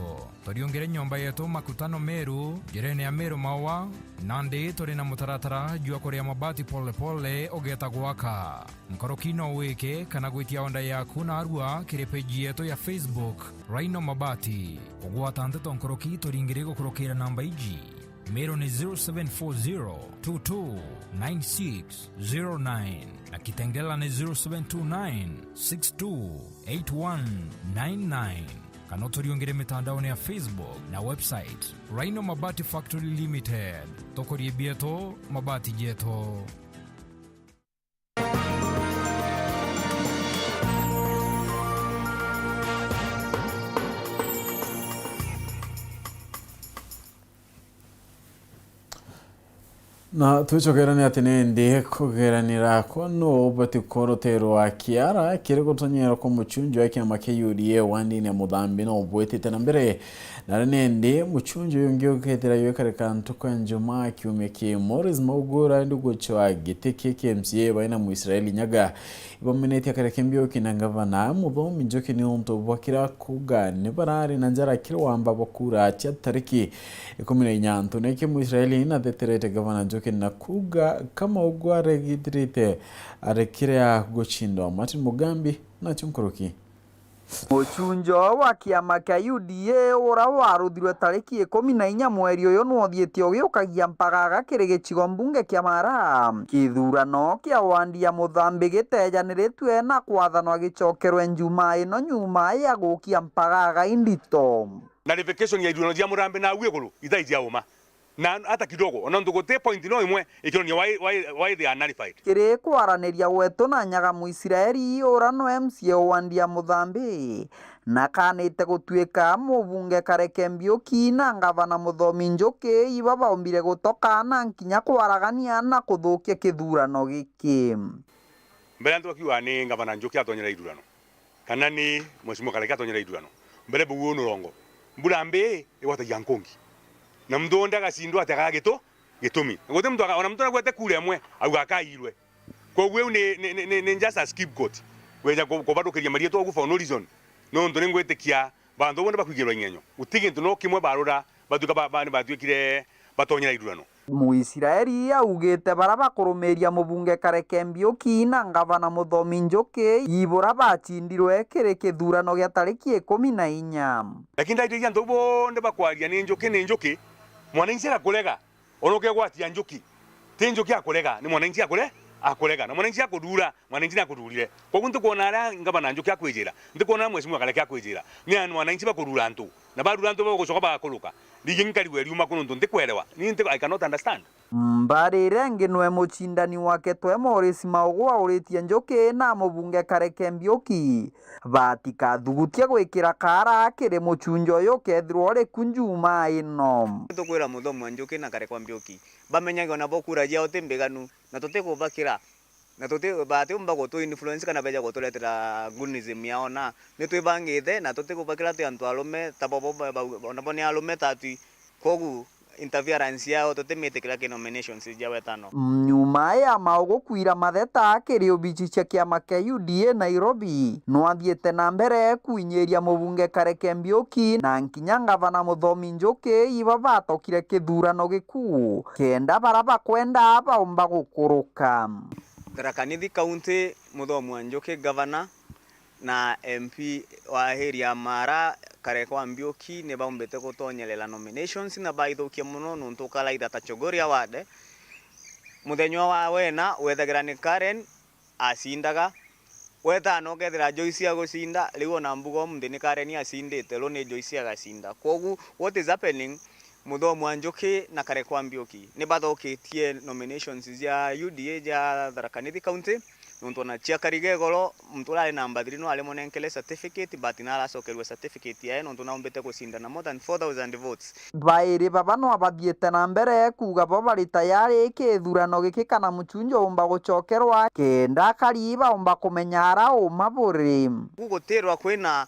Turiungire nyomba yetu Makutano Meru, njirene ya Meru Maua, nandi turi na mutaratara jwa kuria mabati pole pole ugeeta gwaka. Nkuruki no wike kana gwitia order yaku narua kiri page yetu ya Facebook, Rhino Mabati. Kugwata nteto nkuruki turingire gukurukira namba iji. Meru ni zero seven four zero two two nine six zero nine na Kitengela ni zero seven two nine six two eight one nine nine. Kana uturiungire mitandaone ya Facebook na website, Rhino Mabati Factory Limited. Tukurie bietu, mabati jetu. Na twicokerane ati nindi kugeranira kwa no ubati kuroterwa kiara kiri gutonyerwa kwa muchunjo wa kiama kia U D A wandini ya Muthambi no bwitite na mbere. Nari nindi, muchunjo uyu ungi ukethira ywikarika ntuku ya Njumaa kiumia ki. Morris Maugura ndi guchwa giti ki kia M C A baina Mwisraeli Nyaga ibamenetie akareke Mbiuki na ngavana Muthomi Njuki ni untu bwa kira kuga ni barari na njara kiri wamba bwa kura cia tariki ikumi na inya. Antu niki Mwisraeli natheterete ngavana Njuki na kuga kama ugu aregithirite arekire a guchindwa. Martin Mugambi nacho nkuruki. Muchunjo wa kiama kia U D A ura waruthirwe tariki ikumi na inya mweri uyu nwothiite ugiukagia mpagaga kiri gicigo mbunge kia Mara. Kithurano kia wandi ya Muthambi gitejaniritue na kwathanwa gicokerwe Njumaa ino nyuma ya gukia mpagaga indito. Nullification ya ithurano cia Murambi na au iguru itai cia uma. Na hata kidogo, ona ntu guti point no imwe ikironia why, why, why they are nullified. Kiri kwaraniria gwetu na Nyaga Mwisraeli, ura no M C A o wandi ya Muthambi, na kanite gutuika mubunge Kareke Mbiuki na ngavana Muthomi Njuki iba baombire gutoka na nkinya kwaragania na kuthukia kithurano giki. Mbere antu bakiuga ni ngavana Njuki atonyera ithurano, kana ni Mheshimiwa Kareke atonyera ithurano, mbere buu ni urongo. Mbura mbii igwatagia nkungi. Na muntu wonthe agacindwa ati agaga gitu-, gitumi. Na guti muntu aga-, ona muntu nagwete kura imwe, auga akairwe. Koguo iu ni, ni, ni, ni, ni just a scapegoat. Kweja ku-, kubathukiria marietwa ugu for no reason. Nontu ni ngwitikia bantu bonthe bakwigirwa ing'enyo. Guti gintu no kimwe barura, batuika ba, ba, ni batuikire batonyera ithurano. Muisraeli augite bara bakurumiria mubunge Kareke Mbiuki na ngavana Muthomi Njuki ibura bacindirwe kiri kithurano gia tariki ikumi na inya. Lakini ndaithiria antu bonthe bakwaria ni Njuki, ni Njuki, mwananchi agakurega. Ona ukegwatia Njuki, ti Njuki akurega, ni mwananchi akure-, akurega. Na mwananchi akuthura, mwananchi ni akuthurire. Koguo ntikwona aria ngavana Njuki akwijira, ntikwona aria mheshimiwa Kareke akwijira. Ni a-, mwananchi bakuthura antu. Na bathura antu bagucoka bagakuruka. Rigi nkarigwe riuma ku nontu ntikwerewa. Ni nti-, I cannot understand. Mbari iria ingi nwe mucindani wake twe Morris Maugu auritie Njuki na mubunge Kareke Mbiuki batikathugutie gwikira kaara kiri muchunjo uyu ukethirwa uri ku Njumaa ino. Tukwira Muthomi wa Njuki na Kareke wa Mbiuki bamenyage ona bo kura ciao ti mbiganu, na tutikubakira, na tuti-, batiumba gutu influence kana beja guturetera gunism yao, na nitwibangite, na tutikubakira twi antu arume ta bo, bo, ba, ba, ona bo ni arume ta twi. Kogu interference yao tutimitikira ki nominations cia wetano. Nyuma ya Maugu kwira matheta kiri obici cia kiama kia U D A Nairobi, nwathiite na mbere kwinyiria mubunge Kareke Mbiuki na nkinya ngavana Muthomi Njuki iba batokire kithurano gikuu, kenda bara bakwenda baumba gukuruka. Tharaka Nithi County, Muthomi wa Njuki, gavana, na M P wa area ya Mara, Kareke wa Mbiuki, ni baumbite gutonyerera nominations na baithukia mono nontu ukaraitha ta Chogoria ward. Muthenya wa wena wethagira ni Karen acindaga, wetano ukethira Joyce agucinda, riu ona mbuga umunthi ni Karen acindite, riu ni Joyce agacinda. Kwogu, what is happening? Muthomi wa Njuki na Kareke wa Mbiuki ni bathukitie nominations cia U D A cia Tharaka Nithi County, Nontu ona ciakari gegoro, muntu uria ari namba three no arimunenkere certificate, but naracokerue certificate yae nontu naumbite gucindana more than four thousand votes. Bairi baba no bathiite na mbere kuuga bo bari tayari kithurano giki kana Muchunjo umba gucokerwa kenda akari baumba kumenya ara uma buri. Gugutirwa kwina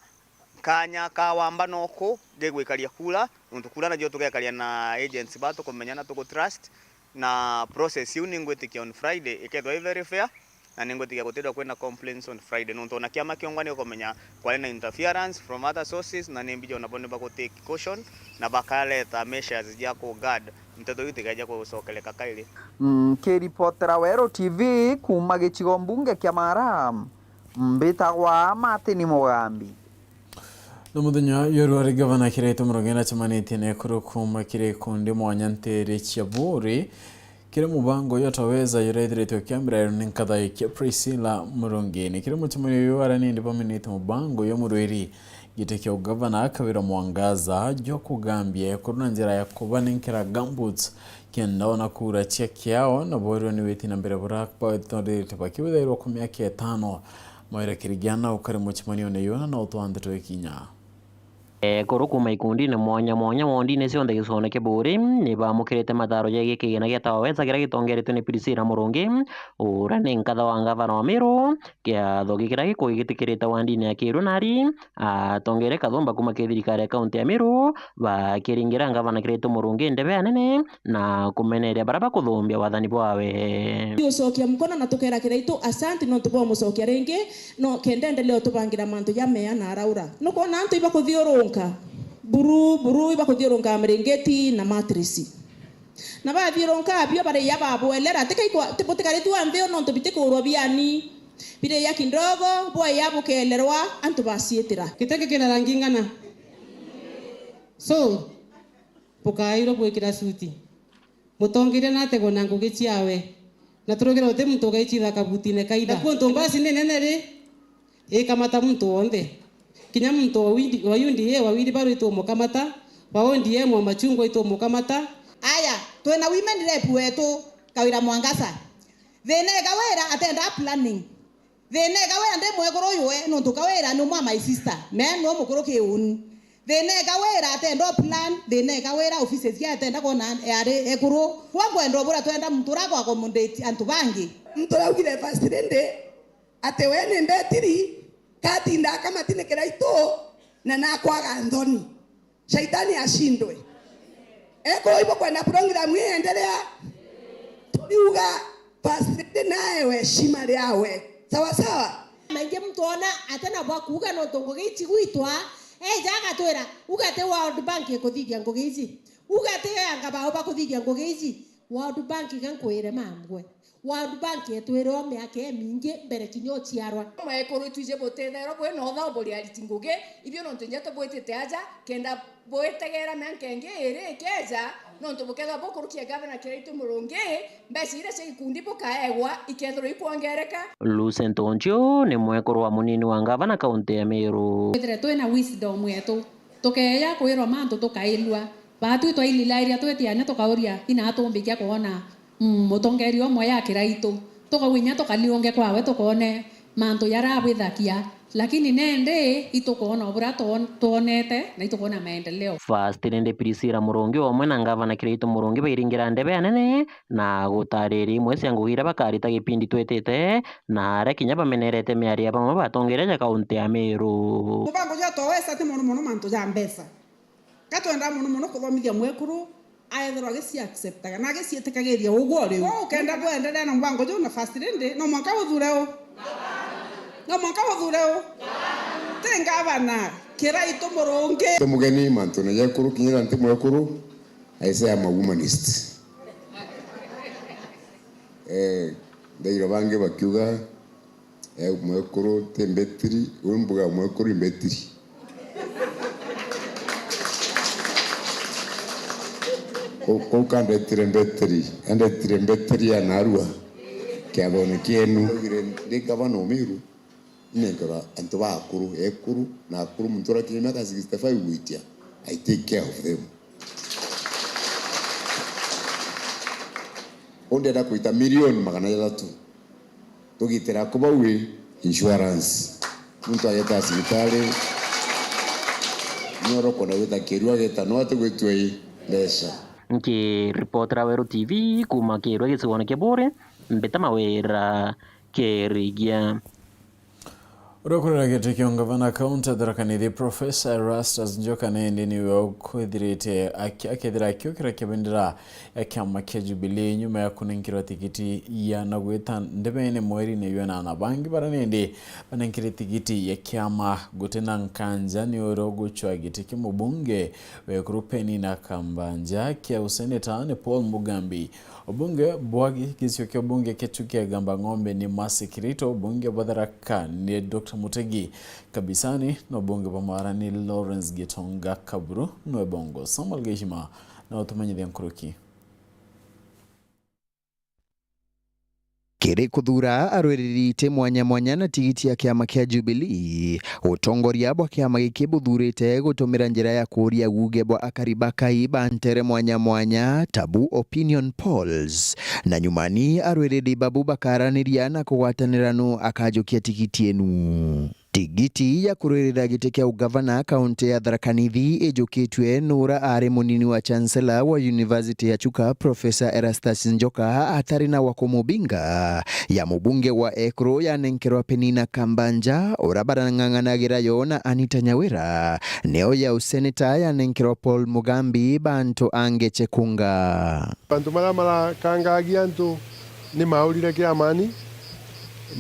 kanya ka wamba noku gigwikaria kura, nontu kura nacio tugekaria na agents ba tukumenya na tugu trust, na process iu ningwitikia on Friday ikethwa i very fair, na ningwitikia gutithwa kwina complaints on Friday, nontu ona kiama kiongwa nigikumenya kwari na interference from other sources, na ni mbija ona bo ni bagutake caution na bakareta measures cia ku guard nteto iu itikeja gucokereka kairi. Nkiripotera Weru T V kuuma gicigo mbunge kia Mara, mbitagwa Martin Mugambi. Na muthenya uyu rwari gavana Kiraitu Murungi nacemanitie na ekuru kuuma kiri ikundi mwanya nteere cia Buuri, kiri mubango uyu Taweza juria ithiritwe kiambiriro ni nkatha kia Priscilla Murungi. Ni kiri mucemanio uyu aria nindi baminite mubango uyu murwiri giti kia ugavana Kawira Mwangaza jwa kugambia ekuru na njira ya kubanenkera gumboots kenda ona kura cia kiao na boorua ni witi na mbere buria batonderete bakiwithairwa ku miaka itano. Mwaira Kirigiana ukari mucemanione yuna na utwa ndeto ikinya. Ekuru kuuma ikundine mwanya mwanya wondine cionthe gicone kia Buuri ni baamukirite mataaro jegie kigina gia Taweza kiria gitongeretwe ni Priscilla Murungi, uria ni nkatha wa ngavana wa Meru. Kiatho giki kiria gikugi gitikirite wandine ya Kiiru Nari, atongere kathumba kuuma kiri thirikari ya kaunti ya Meru bakiringira ngavana Kiraitu Murungi ndebe anene na kumeneria baria bakuthumbia wathani bwawe. Tugucokia mukono na tukeera Kiraitu asanti nontu bwa umucokia ringi, no kenda endelee utubangira mantu jamea na araura. Nukwona antu ibakuthiurunka buru buru, ibakuthiurunka miringiti na matrisi. Na bathiurunka abio baria babwelera, tikai kwa-, ti-, butikaritwa nthi nontu bitikuurwa biani. Biria kidogo, bwaya bukeelerwa, antu baciitira. Giti giki kina rangi ng'ana. So, bukairwa bwikira suti. Mutongeria nategwa na ngugi ciawe. Na turugire uti muntu ugaicitha kabutine kaitha. Na kuo ntu mbasi ni nene ri, ikamata muntu wonthe. Kinya muntu wa windi, wa U D A, wa wheelbarrow itumukamata, wa O D M, wa machungwa itumukamata. Aya, twina women rep wetu, Kawira Mwangaza. Thina ega wira atenda planning. Thina ega wira ndi mwekuru uyu we, nontu Kawira ni umwe wa my sister. Me ni umukuru ki uni. Thina ega wira atenda plan, thina ega wira offices cia atenda kwona ari ekuru. Gwa ngwenda ubura twenda muntu ura akwa accommodate antu bangi. Muntu uraugire first lady ati we ni mbetiri, katinda akamatinikira itu na nakwaga nthoni. Shaitani ashindwe. Eko ibo kwenda program iendelea. Tuliuga first lady naewe heshima riawe. Sawa sawa. Maingi muntu ona atena bwa kuuga nontu ngugi ici gwitwa, eja agatwira, uga ti World Bank ikuthithia ngugi ici. Uga ti anga bao bakuthithia ngugi ici. World Bank ga nkwire mambwe. World Bank yetwire o miaka imingi mbere kinya uciarwa. Mwekuru twije butetherwa bwi na uthao buri ariti ngugi, ibio nontu nja tubwitite aja, kenda bwitegera mianka ingi iri ikeja, nontu bukethirwa bukurukia gavana Kiraitu Murungi, mbeca iria cia gikundi bukaegwa ikethirwa ikwongereka. Lucent Onchio ni mwekuru wa munini wa gavana kaunti ya Meru. Twithire twina wisdom yetu, tukeeja kwirwa mantu tukailua. Baatwi twaililairia twitiania tukauria, ina atumbikia kwona, mm, mutongeria umwe ya Kiraitu. Tukauga inya tukaliunge kwawe tukoone mantu jaria abwithagia, lakini nandi itukwona o buria twon-, twonete na itukwona maendeleo. First Lady Priscilla Murungi umwe na Ngavana Kiraitu Murungi bairingira ndebe anene na gutariria imwe cia ngugi iria bakarita gipindi twitite na aria kinya bamenerete miario ya bamwe batongeria ja kaunti ya Meru. Mubango jwa Towesa ti mono mono mantu ja mbeca. Ka twenda mono mono kuthomithia mwekuru, aethirwa agiciacceptaga na agiciitikagiria uguo riu. Kwou ukenda bwenderea na mubango juu na first lady, no mwanka uthure u? No mwanka uthure u? Ti ngavana, Kiraitu Murungi. Ti mugeni mantune ja ekuru, kinya na nti mwekuru, I say I'm a womanist. Eh, ndaira bangi bakiuga, Eh, mwekuru ti mbetiri, uu mbuga mwekuru imbetiri. Kuu, kuu kandetire mbetiri, andetire mbetiri ya narua kiathone kienu. Ndaugire, ndi gavana Umiru, inenkerwa antu ba akuru, ekuru, na akuru, muntu urakinyia miaka sixty-five gwitia, I take care of them. Uu ndienda kuita milioni magana jathatu. Tugitira ku bau wi insurance. Muntu ageta cibitari, ni oroko na gwita kirua ageta no atigwitua i mbeca. Nkiripotera Weru T V kuuma Kirua gicigone kia Buuri, Mbita Mawira Kirigia. Uria ukurira giti kia ungavana kaunti ya Tharaka Nithi, Professor Erastus Njoka, nindi niwe ukwithirite aki-, akethira akiukira kibendera ya kiama kia Jubilee nyuma ya kunenkerwa tigiti ya na gwita ndebene mweri-ini jwa inana. Bangi bara nindi banenkire tigiti ya kiama guti na nkanja ni uria ugucwa giti kia mubunge wa ekuru Penina Kambanja kia useneta ni Paul Mugambi. Ubunge bwa gi-, gicigo kia ubunge kia Chuka Igamba Ng'ombe ni Mercy Kirito, ubunge bwa Tharaka ni Doctor Mutegi Kabisani, na ubunge bwa Mara ni Lawrence Gitonga Kaburu niwe Bongo. Samuel Geshima na utumenyithia nkuruki. Kiri kuthuura arwiriri iti mwanya mwanya na tigiti ya kiama kia Jubilee, utongoria bwa kiama giki buthurite gutumira njira ya kuuria uuge bwa akari ba Kai ba ntere mwanya mwanya, tabu opinion polls. Na nyumani arwiriri babu bakaraniria na kugwatanira nu akajukia tigiti inu. Tigiti ya kurwirira giti kia ugavana kaunti ya Tharaka Nithi ijukitue nura ari munini wa Chancellor wa University ya Chuka, Professor Erastus Njoka, atari na wa kumubinga, ya mubunge wa ekuru yanenkerwa Penina Kambanja, ura barang'ang'anagira yo na Anita Nyawira, neo ya useneta yanenkerwa Paul Mugambi, bantu angeche kunga. Antu maria marakangagia antu ni maurire kiamani,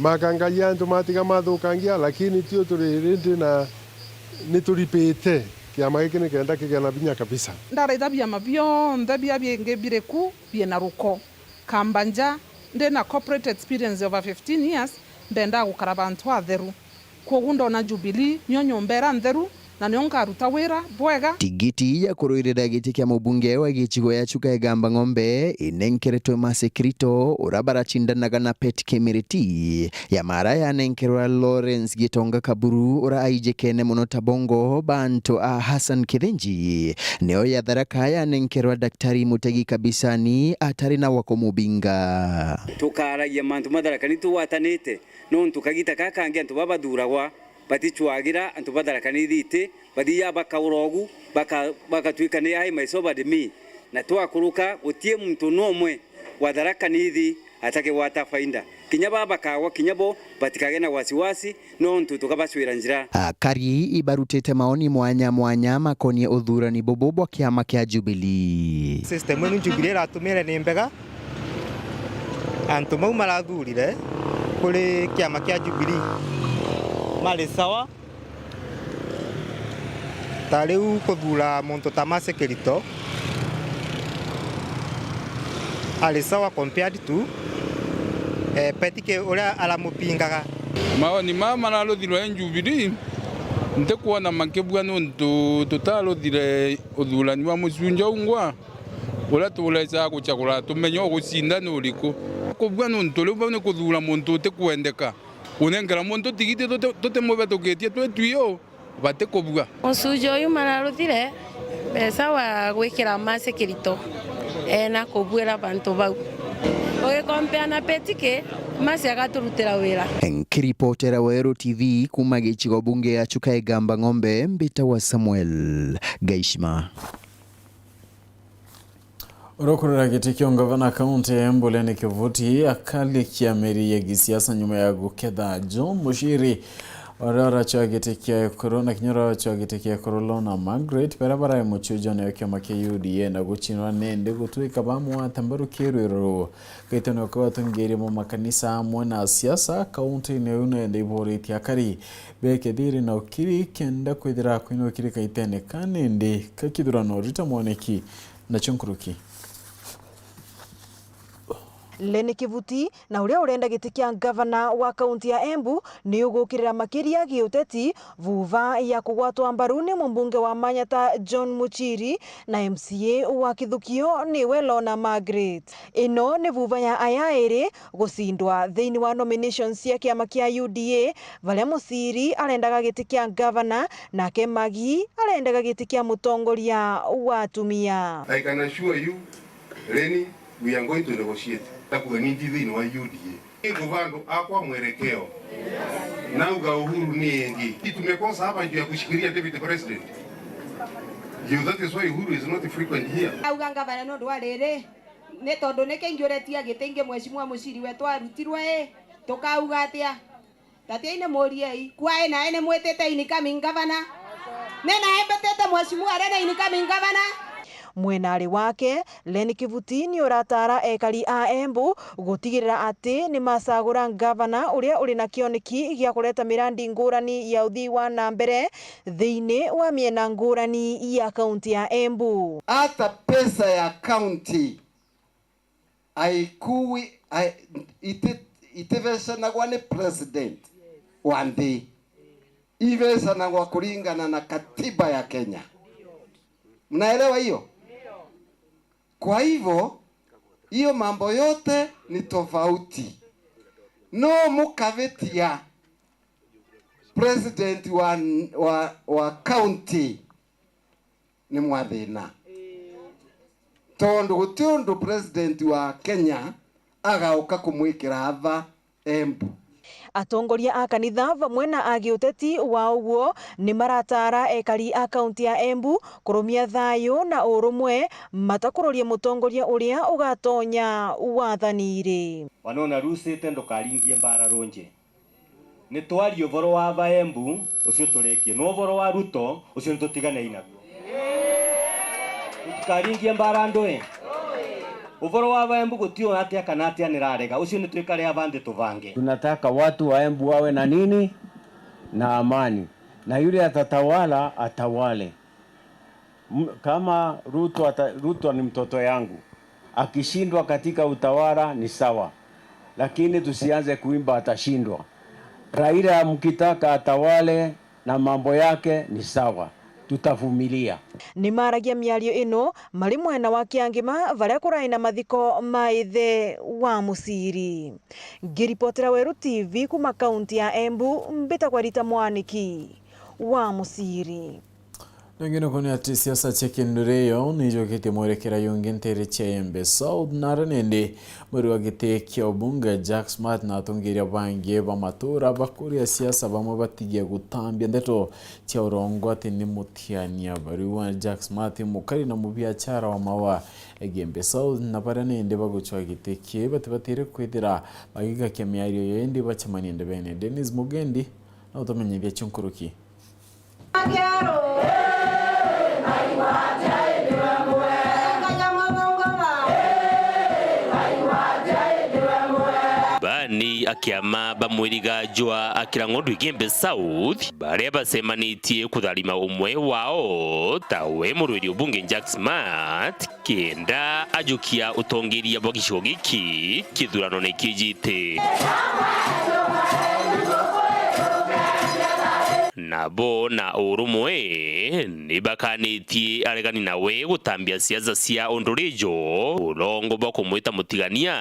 makangagia antu matiga mathukangia, lakini tio turi rindi na ni turipite kiama giki nikenda kigia na binya kabisa. Ndaraitha biama bionthe bia bingi biri ku biena ruko. Kambanja, ndi na corporate experience over fifteen years, mbendaa gukara bantu atheru. Kwogu ndona Jubilee nio nyomba ira ntheru na nio nkaruta wira bwega. Tigiti ya kurwirira giti kia mubunge wa gicigo ya Chuka Igamba Ng'ombe inenkeretwe Mercy Kirito, ura baracindanaga na Pet Kimiriti. Ya Mara yanenkerwa Lawrence Gitonga Kaburu, ura aijikene mono ta Bongo, bantu a Hassan Kithinji. Neo ya Tharaka yanenkerwa Daktari Mutegi Kabisani, atari na wa kumubinga. Tukaragia mantu ma Tharaka Nithi tugwatanite. Nontu kagita gaka kangi antu baba bathuragwa baticwagira antu ba Tharaka Nithi iti, bathiaga bakaura ugu, baka-, bagatwika ni ai my sovereign me. Na twakuruka, gutii muntu numwe wa Tharaka Nithi atakigwata faida. Kinya baba bakagwa, kinya bo batikage na wasiwasi, nontu tukabacwira njira. Akari ibarutite maoni mwanya mwanya makonie uthurani bubu bwa kiama kia Jubilee. System inu Jubilee iratumire ni mbega. Antu mau marathurire kuri kiama kia Jubilee mari sawa. Ta riu kuthura muntu ta Mercy Kirito ari sawa compared to, eh, Petike uria aramupingaga. Maoni maya mararuthirwe ni Jubilee, ntikwona makibua nontu tutaruthire uthurani wa mucunja ungwa. Uria turecaga gucagura tumenye ugucinda ni uriku. Kubua nontu riu bau ni kuthura muntu utikwendeka. Kunenkera muntu tigiti tuti-, tutimubethukitie twi twio, batikubua. Mucunja uyu mararuthire beca wa gwikira Mercy Kirito, ena kubuira bantu bau. Ugikompea na Petike, Mercy agaturutira wira. Nkiripotera Weru T V kuuma gicigo bunge ya Chuka Igamba Ng'ombe, mbitagwa Samuel Gaishima. Uria ukurira giti kia ungavana kaunti ya Embu Lenny Kivuti akarikia meri ya gisiasa nyuma ya guketha John Muchiri, uria uracwa giti kia ekuru, na kinya uria uracwa giti kia ekuru Lorna Margaret, baria barai mucujone wa kiama kia U D A na gucinwa nindi gutwika bamwata mbaru kirwiro ruu. Gaitano kau atongeria ba makanisa amwe na asiasa kaunti-ini iu nende iboritie akari bekethiri na ukiri kenda kwithira kwina ukiri kaitene ka nindi ka kithurano. Rita Mwaniki nacio nkuruki. Lenny Kivuti, na uria urenda giti kia ngavana wa kaunti ya Embu, ni ugukirira makiria giuteti vuva ya kugwatwa mbaru ni mumbunge wa Manyata John Muchiri na M C A wa Kithukio niwe Lorna Margaret. Ino ni vuva ya aya eri gucindwa thiini wa nominations cia kiama kia U D A, varia Muchiri arendaga giti kia ngavana, nake Magi arendaga giti kia mutongoria wa atumia. I can assure you, Lenny, we are going to negotiate. Takuwe ni nti thiini wa U D A. Nguvando akwa mwelekeo. Nauga Uhuru ni engi. Tumekosa hapa juu ya kushikilia deputy president. You, that is why Uhuru is not frequent here. Auga ngavana nondu wa riri, ni tondu niki ngiuretia giti ingi mheshimiwa Muciri wetu arutirwe i, tukauga atia? Tatiai ni muriei, kwae nae ni mwitite incoming governor? Ni nae mbitite mheshimiwa aria ni incoming governor? Mwenari wake, Len Kivuti ni urataara ekari a Embu gutigirira ati ni macagura ngavana uria uri na kioneki gia kureta mirandi ngurani ya uthii wa na mbere thiini wa miena ngurani ya kaunti ya Embu. Hata pesa ya kaunti haikuwi, hai-, iti-, itivecanagwa ni president wa nthi. Ivecanagwa kuringana na katiba ya Kenya. Mnaelewa hiyo? Kwa hivyo, hiyo mambo yote ni tofauti. No mukavitia president wa, wa, wa county ni mwathina. Tondu guti undu president wa Kenya agauka kumwikira ava Embu. Atongoria a kanitha bamwe na a giuteti wa uguo ni marataara ekari a kaunti ya Embu kurumia thayu na urumwe, matakururie mutongoria uria ugatonya wathaniri. Wanona rucite ndukaringie mbara runji. Ni twaria uvoro wa ava Embu, ucio turekie. No uvoro wa Ruto, ucio ni tutiganei naguo. Tutikaringie mbara ndui. Uvoro wa ava Embu gutiu atia kana atia nirarega. Ucio ni twikare ava nthi tuvange. Tunataka watu wa Embu wawe na nini? Na amani. Na yule atatawala, atawale. M-, kama Ruto ata-, Ruto ni mtoto yangu. Akishindwa katika utawala ni sawa. Lakini tusianze kuimba atashindwa. Raila mkitaka atawale na mambo yake ni sawa. Tutavumilia. Ni maragia miario ino mari mwena wa Kiangima, varia kurai na mathiko ma ithe wa Muciri. Ngiripotera Weru T V kuma kaunti ya Embu, mbitagwa Rita Mwaniki wa Muciri. Nongi nuku ni ati siasa cia Kinduri iyo niijukitie mwerekera yungi nteere cia Igembe South, na aria nindi mwiri wa giti kia ubunge Jack Smart na atongeria bangi ba matura bakuria siasa bamwe batigie gutambia ndeto cia urongo ati ni mutiania. Bariu wa Jack Smart, mukari na mubiachara wa maua Igembe South, na baria nindi bagucwa giti kii batibatire kwithira bagigakia miario iyo indi bacemanie ndebene. Dennis Mugendi na utumenyithia cio nkuruki. Bani a kiama ba mwiriga jwa Akira Ng'ondu Igembe South, baria bacemanitie kutharima umwe wao, tawe murwiri ubunge Jack Smart, kenda ajukia utongeria bwa gicigo giki kithuranone kijite. Nabo na urumwe ni bakanitie aregani nawe gutambia siasa cia undurijo, urongo bwa kumwita mutigania,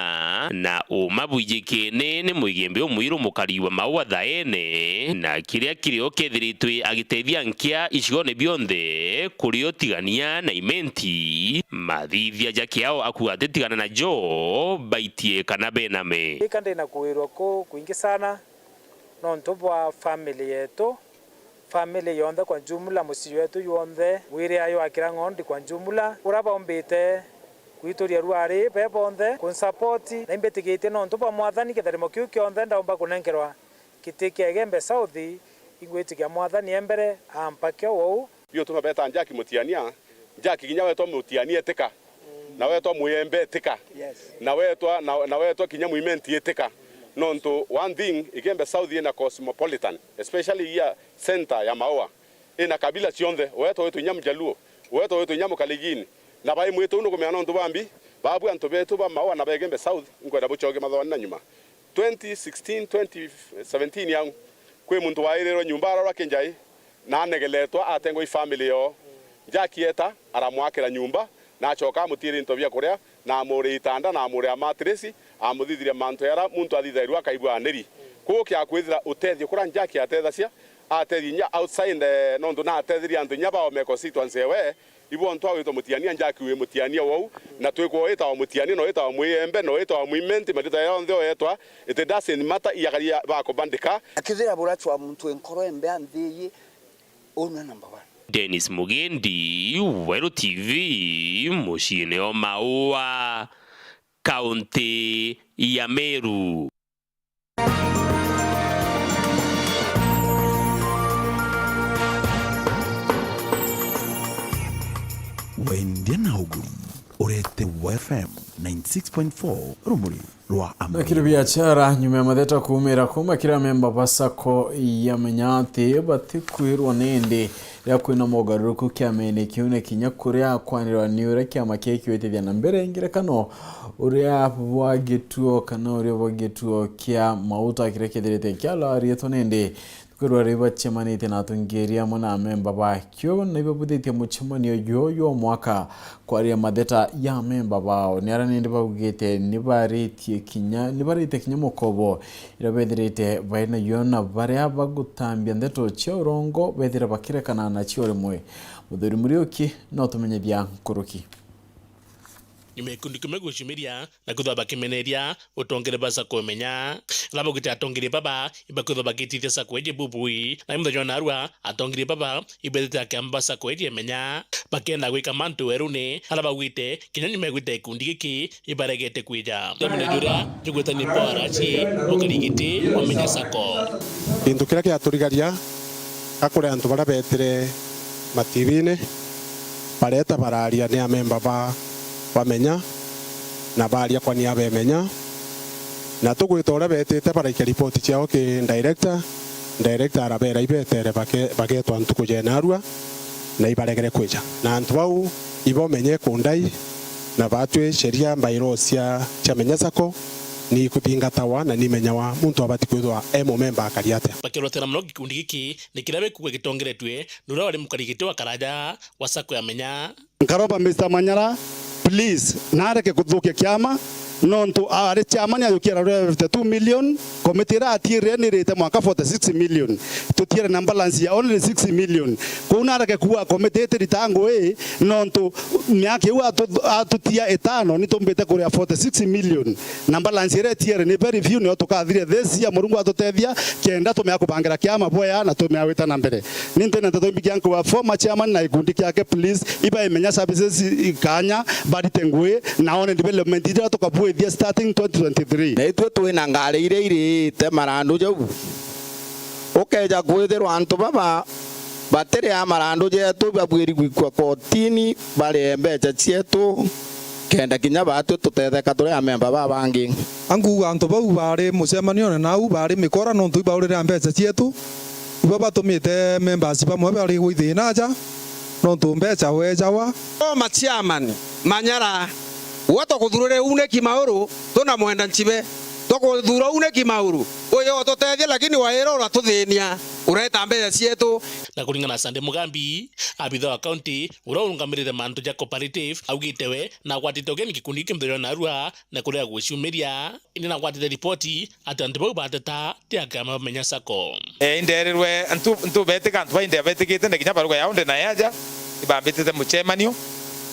na uma bwijikene ni Muigembe umwiru mukari wa maua thaene, na kiria kirio kethiritwe agitethia nkia icigone bionthe, kurio Tigania na Imenti, mathithia ja kiao akua atitigana najo, baitie kana bename. Ika ndina kuwirwa ku kwingi sana nontu bwa family yetu, family yonthe kwa jumla, mucii wetu yonthe, wiri ayo akira ng'ondi kwa jumla, ura baumbite gwituria ruari be bonthe kunsapoti, na imbitigitie nontu bwa Mwathani kitharimo kiu kionthe ndaumba kunenkerwa giti kia Igembe South, ingwitikia Mwathani e mbere ampake uu. Biu tuma beta Jack mutiania, Jack kinya wetwa mutiania etika, na wetwa Muyembe etika, yes, na wetwa, na, na wetwa kinya Muimenti etika. Nontu one thing, Igembe South ina cosmopolitan, especially here center ya Maua, ina kabila cionthe, wetwa wetwa inya Mjaluo, wetwa wetwa inya Mukalenjin, na bai mwitu uu nukumenya nontu bambi, babu antu betu ba Maua na ba Igembe South, nkwenda bucoke mathoani na nyuma. Twenty sixteen, twenty seventeen yau, kwi muntu wairirwe nyumba ararwa kinjai, na anegeletwa atengwa i family yoo. Jack eta, aramwakira nyumba, na acoka amutiiria into bia kuria, na amuuria itanda, na amuuria matiresi, amuthithiria mantu jaria muntu athithairua akaigua aniri. Kwou kiakwithira utethio kuria Jack atethacia, Atethia inya outside, eh, nontu natetheria antu inya bao me constituency ewe, ibo ontu awitwa mutiania, Njaki wi mutiania wou, na twikwo witawa mutiania, no witawa mwiembe, no witawa mwimenti, marita yonthe oyetwa, it doesn't matter, iakaria bakubandika. Akithira burachwa muntu enkoro embe anthi iyi, uu nwe number one. Dennis Mugendi, Weru T V, muciine o Maua, kaunti ya Meru. Wendia na uguri, urete F M ninety six point four Rumuri rwa Amuru. Na kiri biachara, nyuma ya matheta kuumira kuuma kiri amemba ba sacco ya Menya ati batikwirwa nindi riria kwina mogaruruku kiamene kiu, na kinya kuria kwanirwa ni uria kiama kiu kiwitithia na mbere ngerekano uria bwa gituo kana uria bwa gituo kia mauta kiria kithirite kialarietwe nindi kwirwa ri bacemanitie na atongeria amwe na amemba bakio na ibabuthitie mucemanio juju jwa mwaka kwaria matheta ya amemba bao. Ni aria nindi baugite ni baritie kinya, ni baritie kinya mukobo iria bethirite bai nayo na baria bagutambia ndeto cia urongo bethira bakirekana nacio rimwe. Muthuri Muriuki no tumenyethia nkuruki. Nyuma ya gikundi kimwe guciumiria na kwithirwa bakimeneria utongeri ba sacco Menya, ala baugite atongeri baba ibakwithirwa bagitithia sacco iji bubui, na i muthenya wa narua atongeri baba ibethite akiamba ba sacco iji Menya bakenda gwika mantu weruni, ala baugite kinya nyuma ya gwita gikundi giki ibaregete kwija. Jamune juria jugwetania bwa araci mukari giti wa Menya sacco. Gintu kiria giaturigaria ga kuria antu baria beetire mativine, bareeta baraaria ni amemba ba, ba Menya, na baaria kwa niaba ya Menya. Na tugwita uria beetite baraikia ripoti ciao ki director, director arabeera ibeetere bake-, bageetwa ntuku ya naarua, na ibaregere kwija. Na antu bau ibo Menya ikundai, na baatwi sheria, bylaws cia, cia Menya sacco, ni ikuthingatagwa na ni imenyawa muntu abati kwithwa e mumemba akari atia. Bakirotera mono gikundi giki, ni kiria bikugwa gitongeretue ni uria wari mukari giti wa karaja wa sacco ya Menya. Nkaromba Mister Manyara, please, nareke kuthukia kiama, nontu ari chairman ajukia ararua fifty two million, committee iria atiirire ni irite mwaka forty six million. Tutiere na balance ya only six million. Kou nareke kuuga committee itirita ngui, nontu miaka iu atu-, atutia itano, ni tumbite kuria forty six million. Na balance iria itiere ni very few, nio tukathiria this year, Murungu atutethia, kenda tumea kubangira kiama bwea na tumea gwita na mbere. Ni ntina nteto imbikia nkuga former chairman na gikundi kiake, please, iba imenya services ikanya, barite ngui, na one development iria tukabuithia starting twenty twenty-three. Na itwe twina ngari iria irite marandu jau. Ukeja kwithirwa antu baba batiria marandu jetu, babwiri gwikua kotini, barie mbecha cietu, kenda kinya baatwi tutetheka turi amemba babangi. Ankuuga antu bau baari mucemanione nau baari mikora, nontu ibaurire mbecha cietu, ibo batumite members bamwe bari gwithina aja, nontu mbecha weejawa. O ma chairman, Manyara, gwe tukuthurire uu ni Kimauru, tunamwenda Nchibe, tukuthura uu ni Kimauru, uyo ututethia, lakini waira uratuthinia, ureta mbecha cietu. Na kuringana na Sunday Mugambi, abitha wa kaunti uria urungamirite mantu ja cooperative, augite we nagwatite ugeni gikundi giki muthenya wa narua na kuria guciumiria, indi nagwatite ripoti ati antu bau bateta ti akiama ba Menya sacco. Eh, inderirwe ntu-, ntubetika antu baindia betikite, na kinya baruga yao ndi nayo aja, ibambitite mucemanio,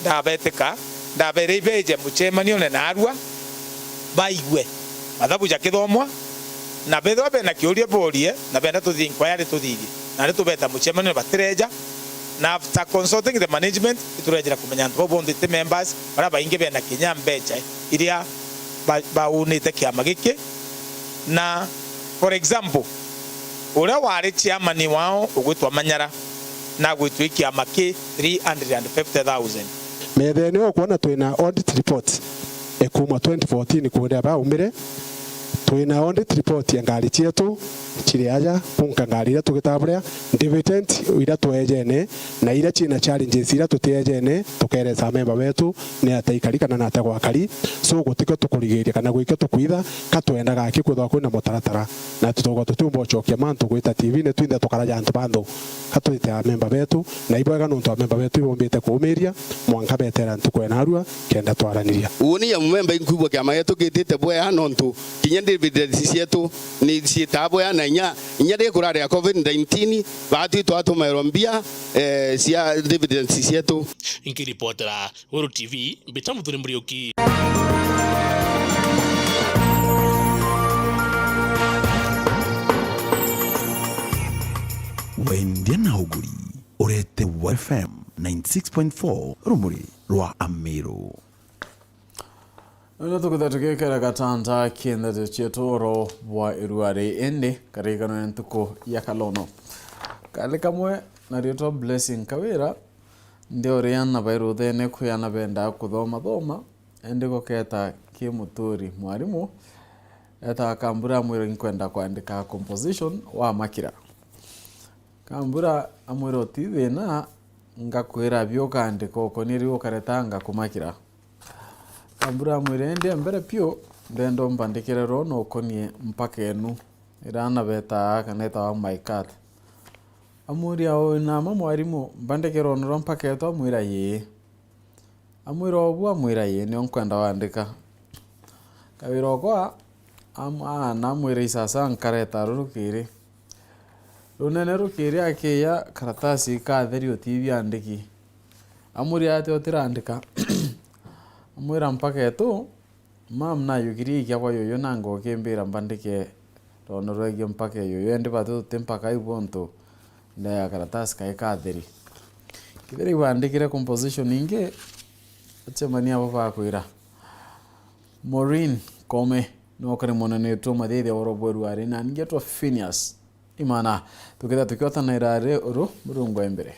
ndabetika, ndabere ibeje mucemanione naarua, baigue mathabu jakithomwa, na bethirwa bena kiuria borie, na benda tuthii inquiry tuthithie. Nandi tubeta mucemanio batireja, na after consulting the management, iturejera kumenya antu bau bonthe ti members, baria baingi bena kinya mbecha iria ba-, baunite kiama giki. Na, for example, uria wari chairman wao ugwitwa Manyara, nagwitwe i kiama ki three hundred and fifty thousand. Methene ukwona twina audit report ekuuma twenty fourteen kuria baumire. Twina audit report ya ngari cietu ciri aja, kunka ngari iria tugitaburia, dividend iria twejene, Na iria ciina challenges iria tutiejene, tukeresa amemba betu ni atia ikari kana ni atia gwakari. So, gutikio tukurigiria kana gwikio tukwitha, ka twendaga aki kwithwa kwina mutaratara. Na tutogo tutiumba ucokia mantu gwita T V-ini twinthe tukaraja antu ba nthu. Ka twite amemba betu, na ibwega nontu amemba betu ibombite kuumiria, mwanka betera ntuku ya narua, kenda twaraniria. Uuni ya mumemba inkwigua kiama gietu gitite bwea nontu kinya dividends cietu ni ciitaa bwea na inya, inya rikurari ya covid nineteen, baatwi twatumairwa mbia, eh, cia dividends cietu. Nkiripotera Weru T V, mbita Muthuri Muriuki. Wendia na uguri, urete wa F M ninety six point four, rumuri rwa Amiru. Nontu tukwithirwa tugikira gatanda kiendeto cietu oro bwa iruari, indi karirikano ya ntuku ya kalono. Kari kamwe na riitwa Blessing Kawira, ndi uria na bai ruthene kwi ana bendaa kuthoma thoma, indi guketa ki muturi mwarimu etaa Kambura amwira, "Inkwenda kwandika composition wa makira." Kambura amwira, "Uti thina, ngakwira biu ukaandika ukonie riu ukareta ngakumakira." Kambura amwira, "Indi mbere piu, ndenda umbandikire rwona ukonie mpaka enu, iria ana betaa kana etawa My Cat." Amuria, "Ui nama mwarimu, mbandike rwona rwa mpaka etu?" Amwira, "Ii." Amwira, "Ubu?" Amwira, "Ii, nio nkwenda wandika." Kawira okwa am-, aana amwira, "Isasa nkareta ru rukiri." Runene rukiri akiya karatasi ikatheri utibi andiki. Amuria, "Atia utirandika?" Amwira, "Mpaka etu, mam, nayukirie ikia kwa yuyu na ngokimbira mbandike rwona rwegie mpaka yuyu, indi batu tuti mpaka iu bontu ndeya karatasi kai katheri." Kethira ibandikire composition ingi, acemania abo bakwira. Maureen Kome, niwe ukari munene wetu mathithia oro bweru ari na ningetwa Phineas Imana. Tukitha tukiotanaira ari uru Murungu e mbere.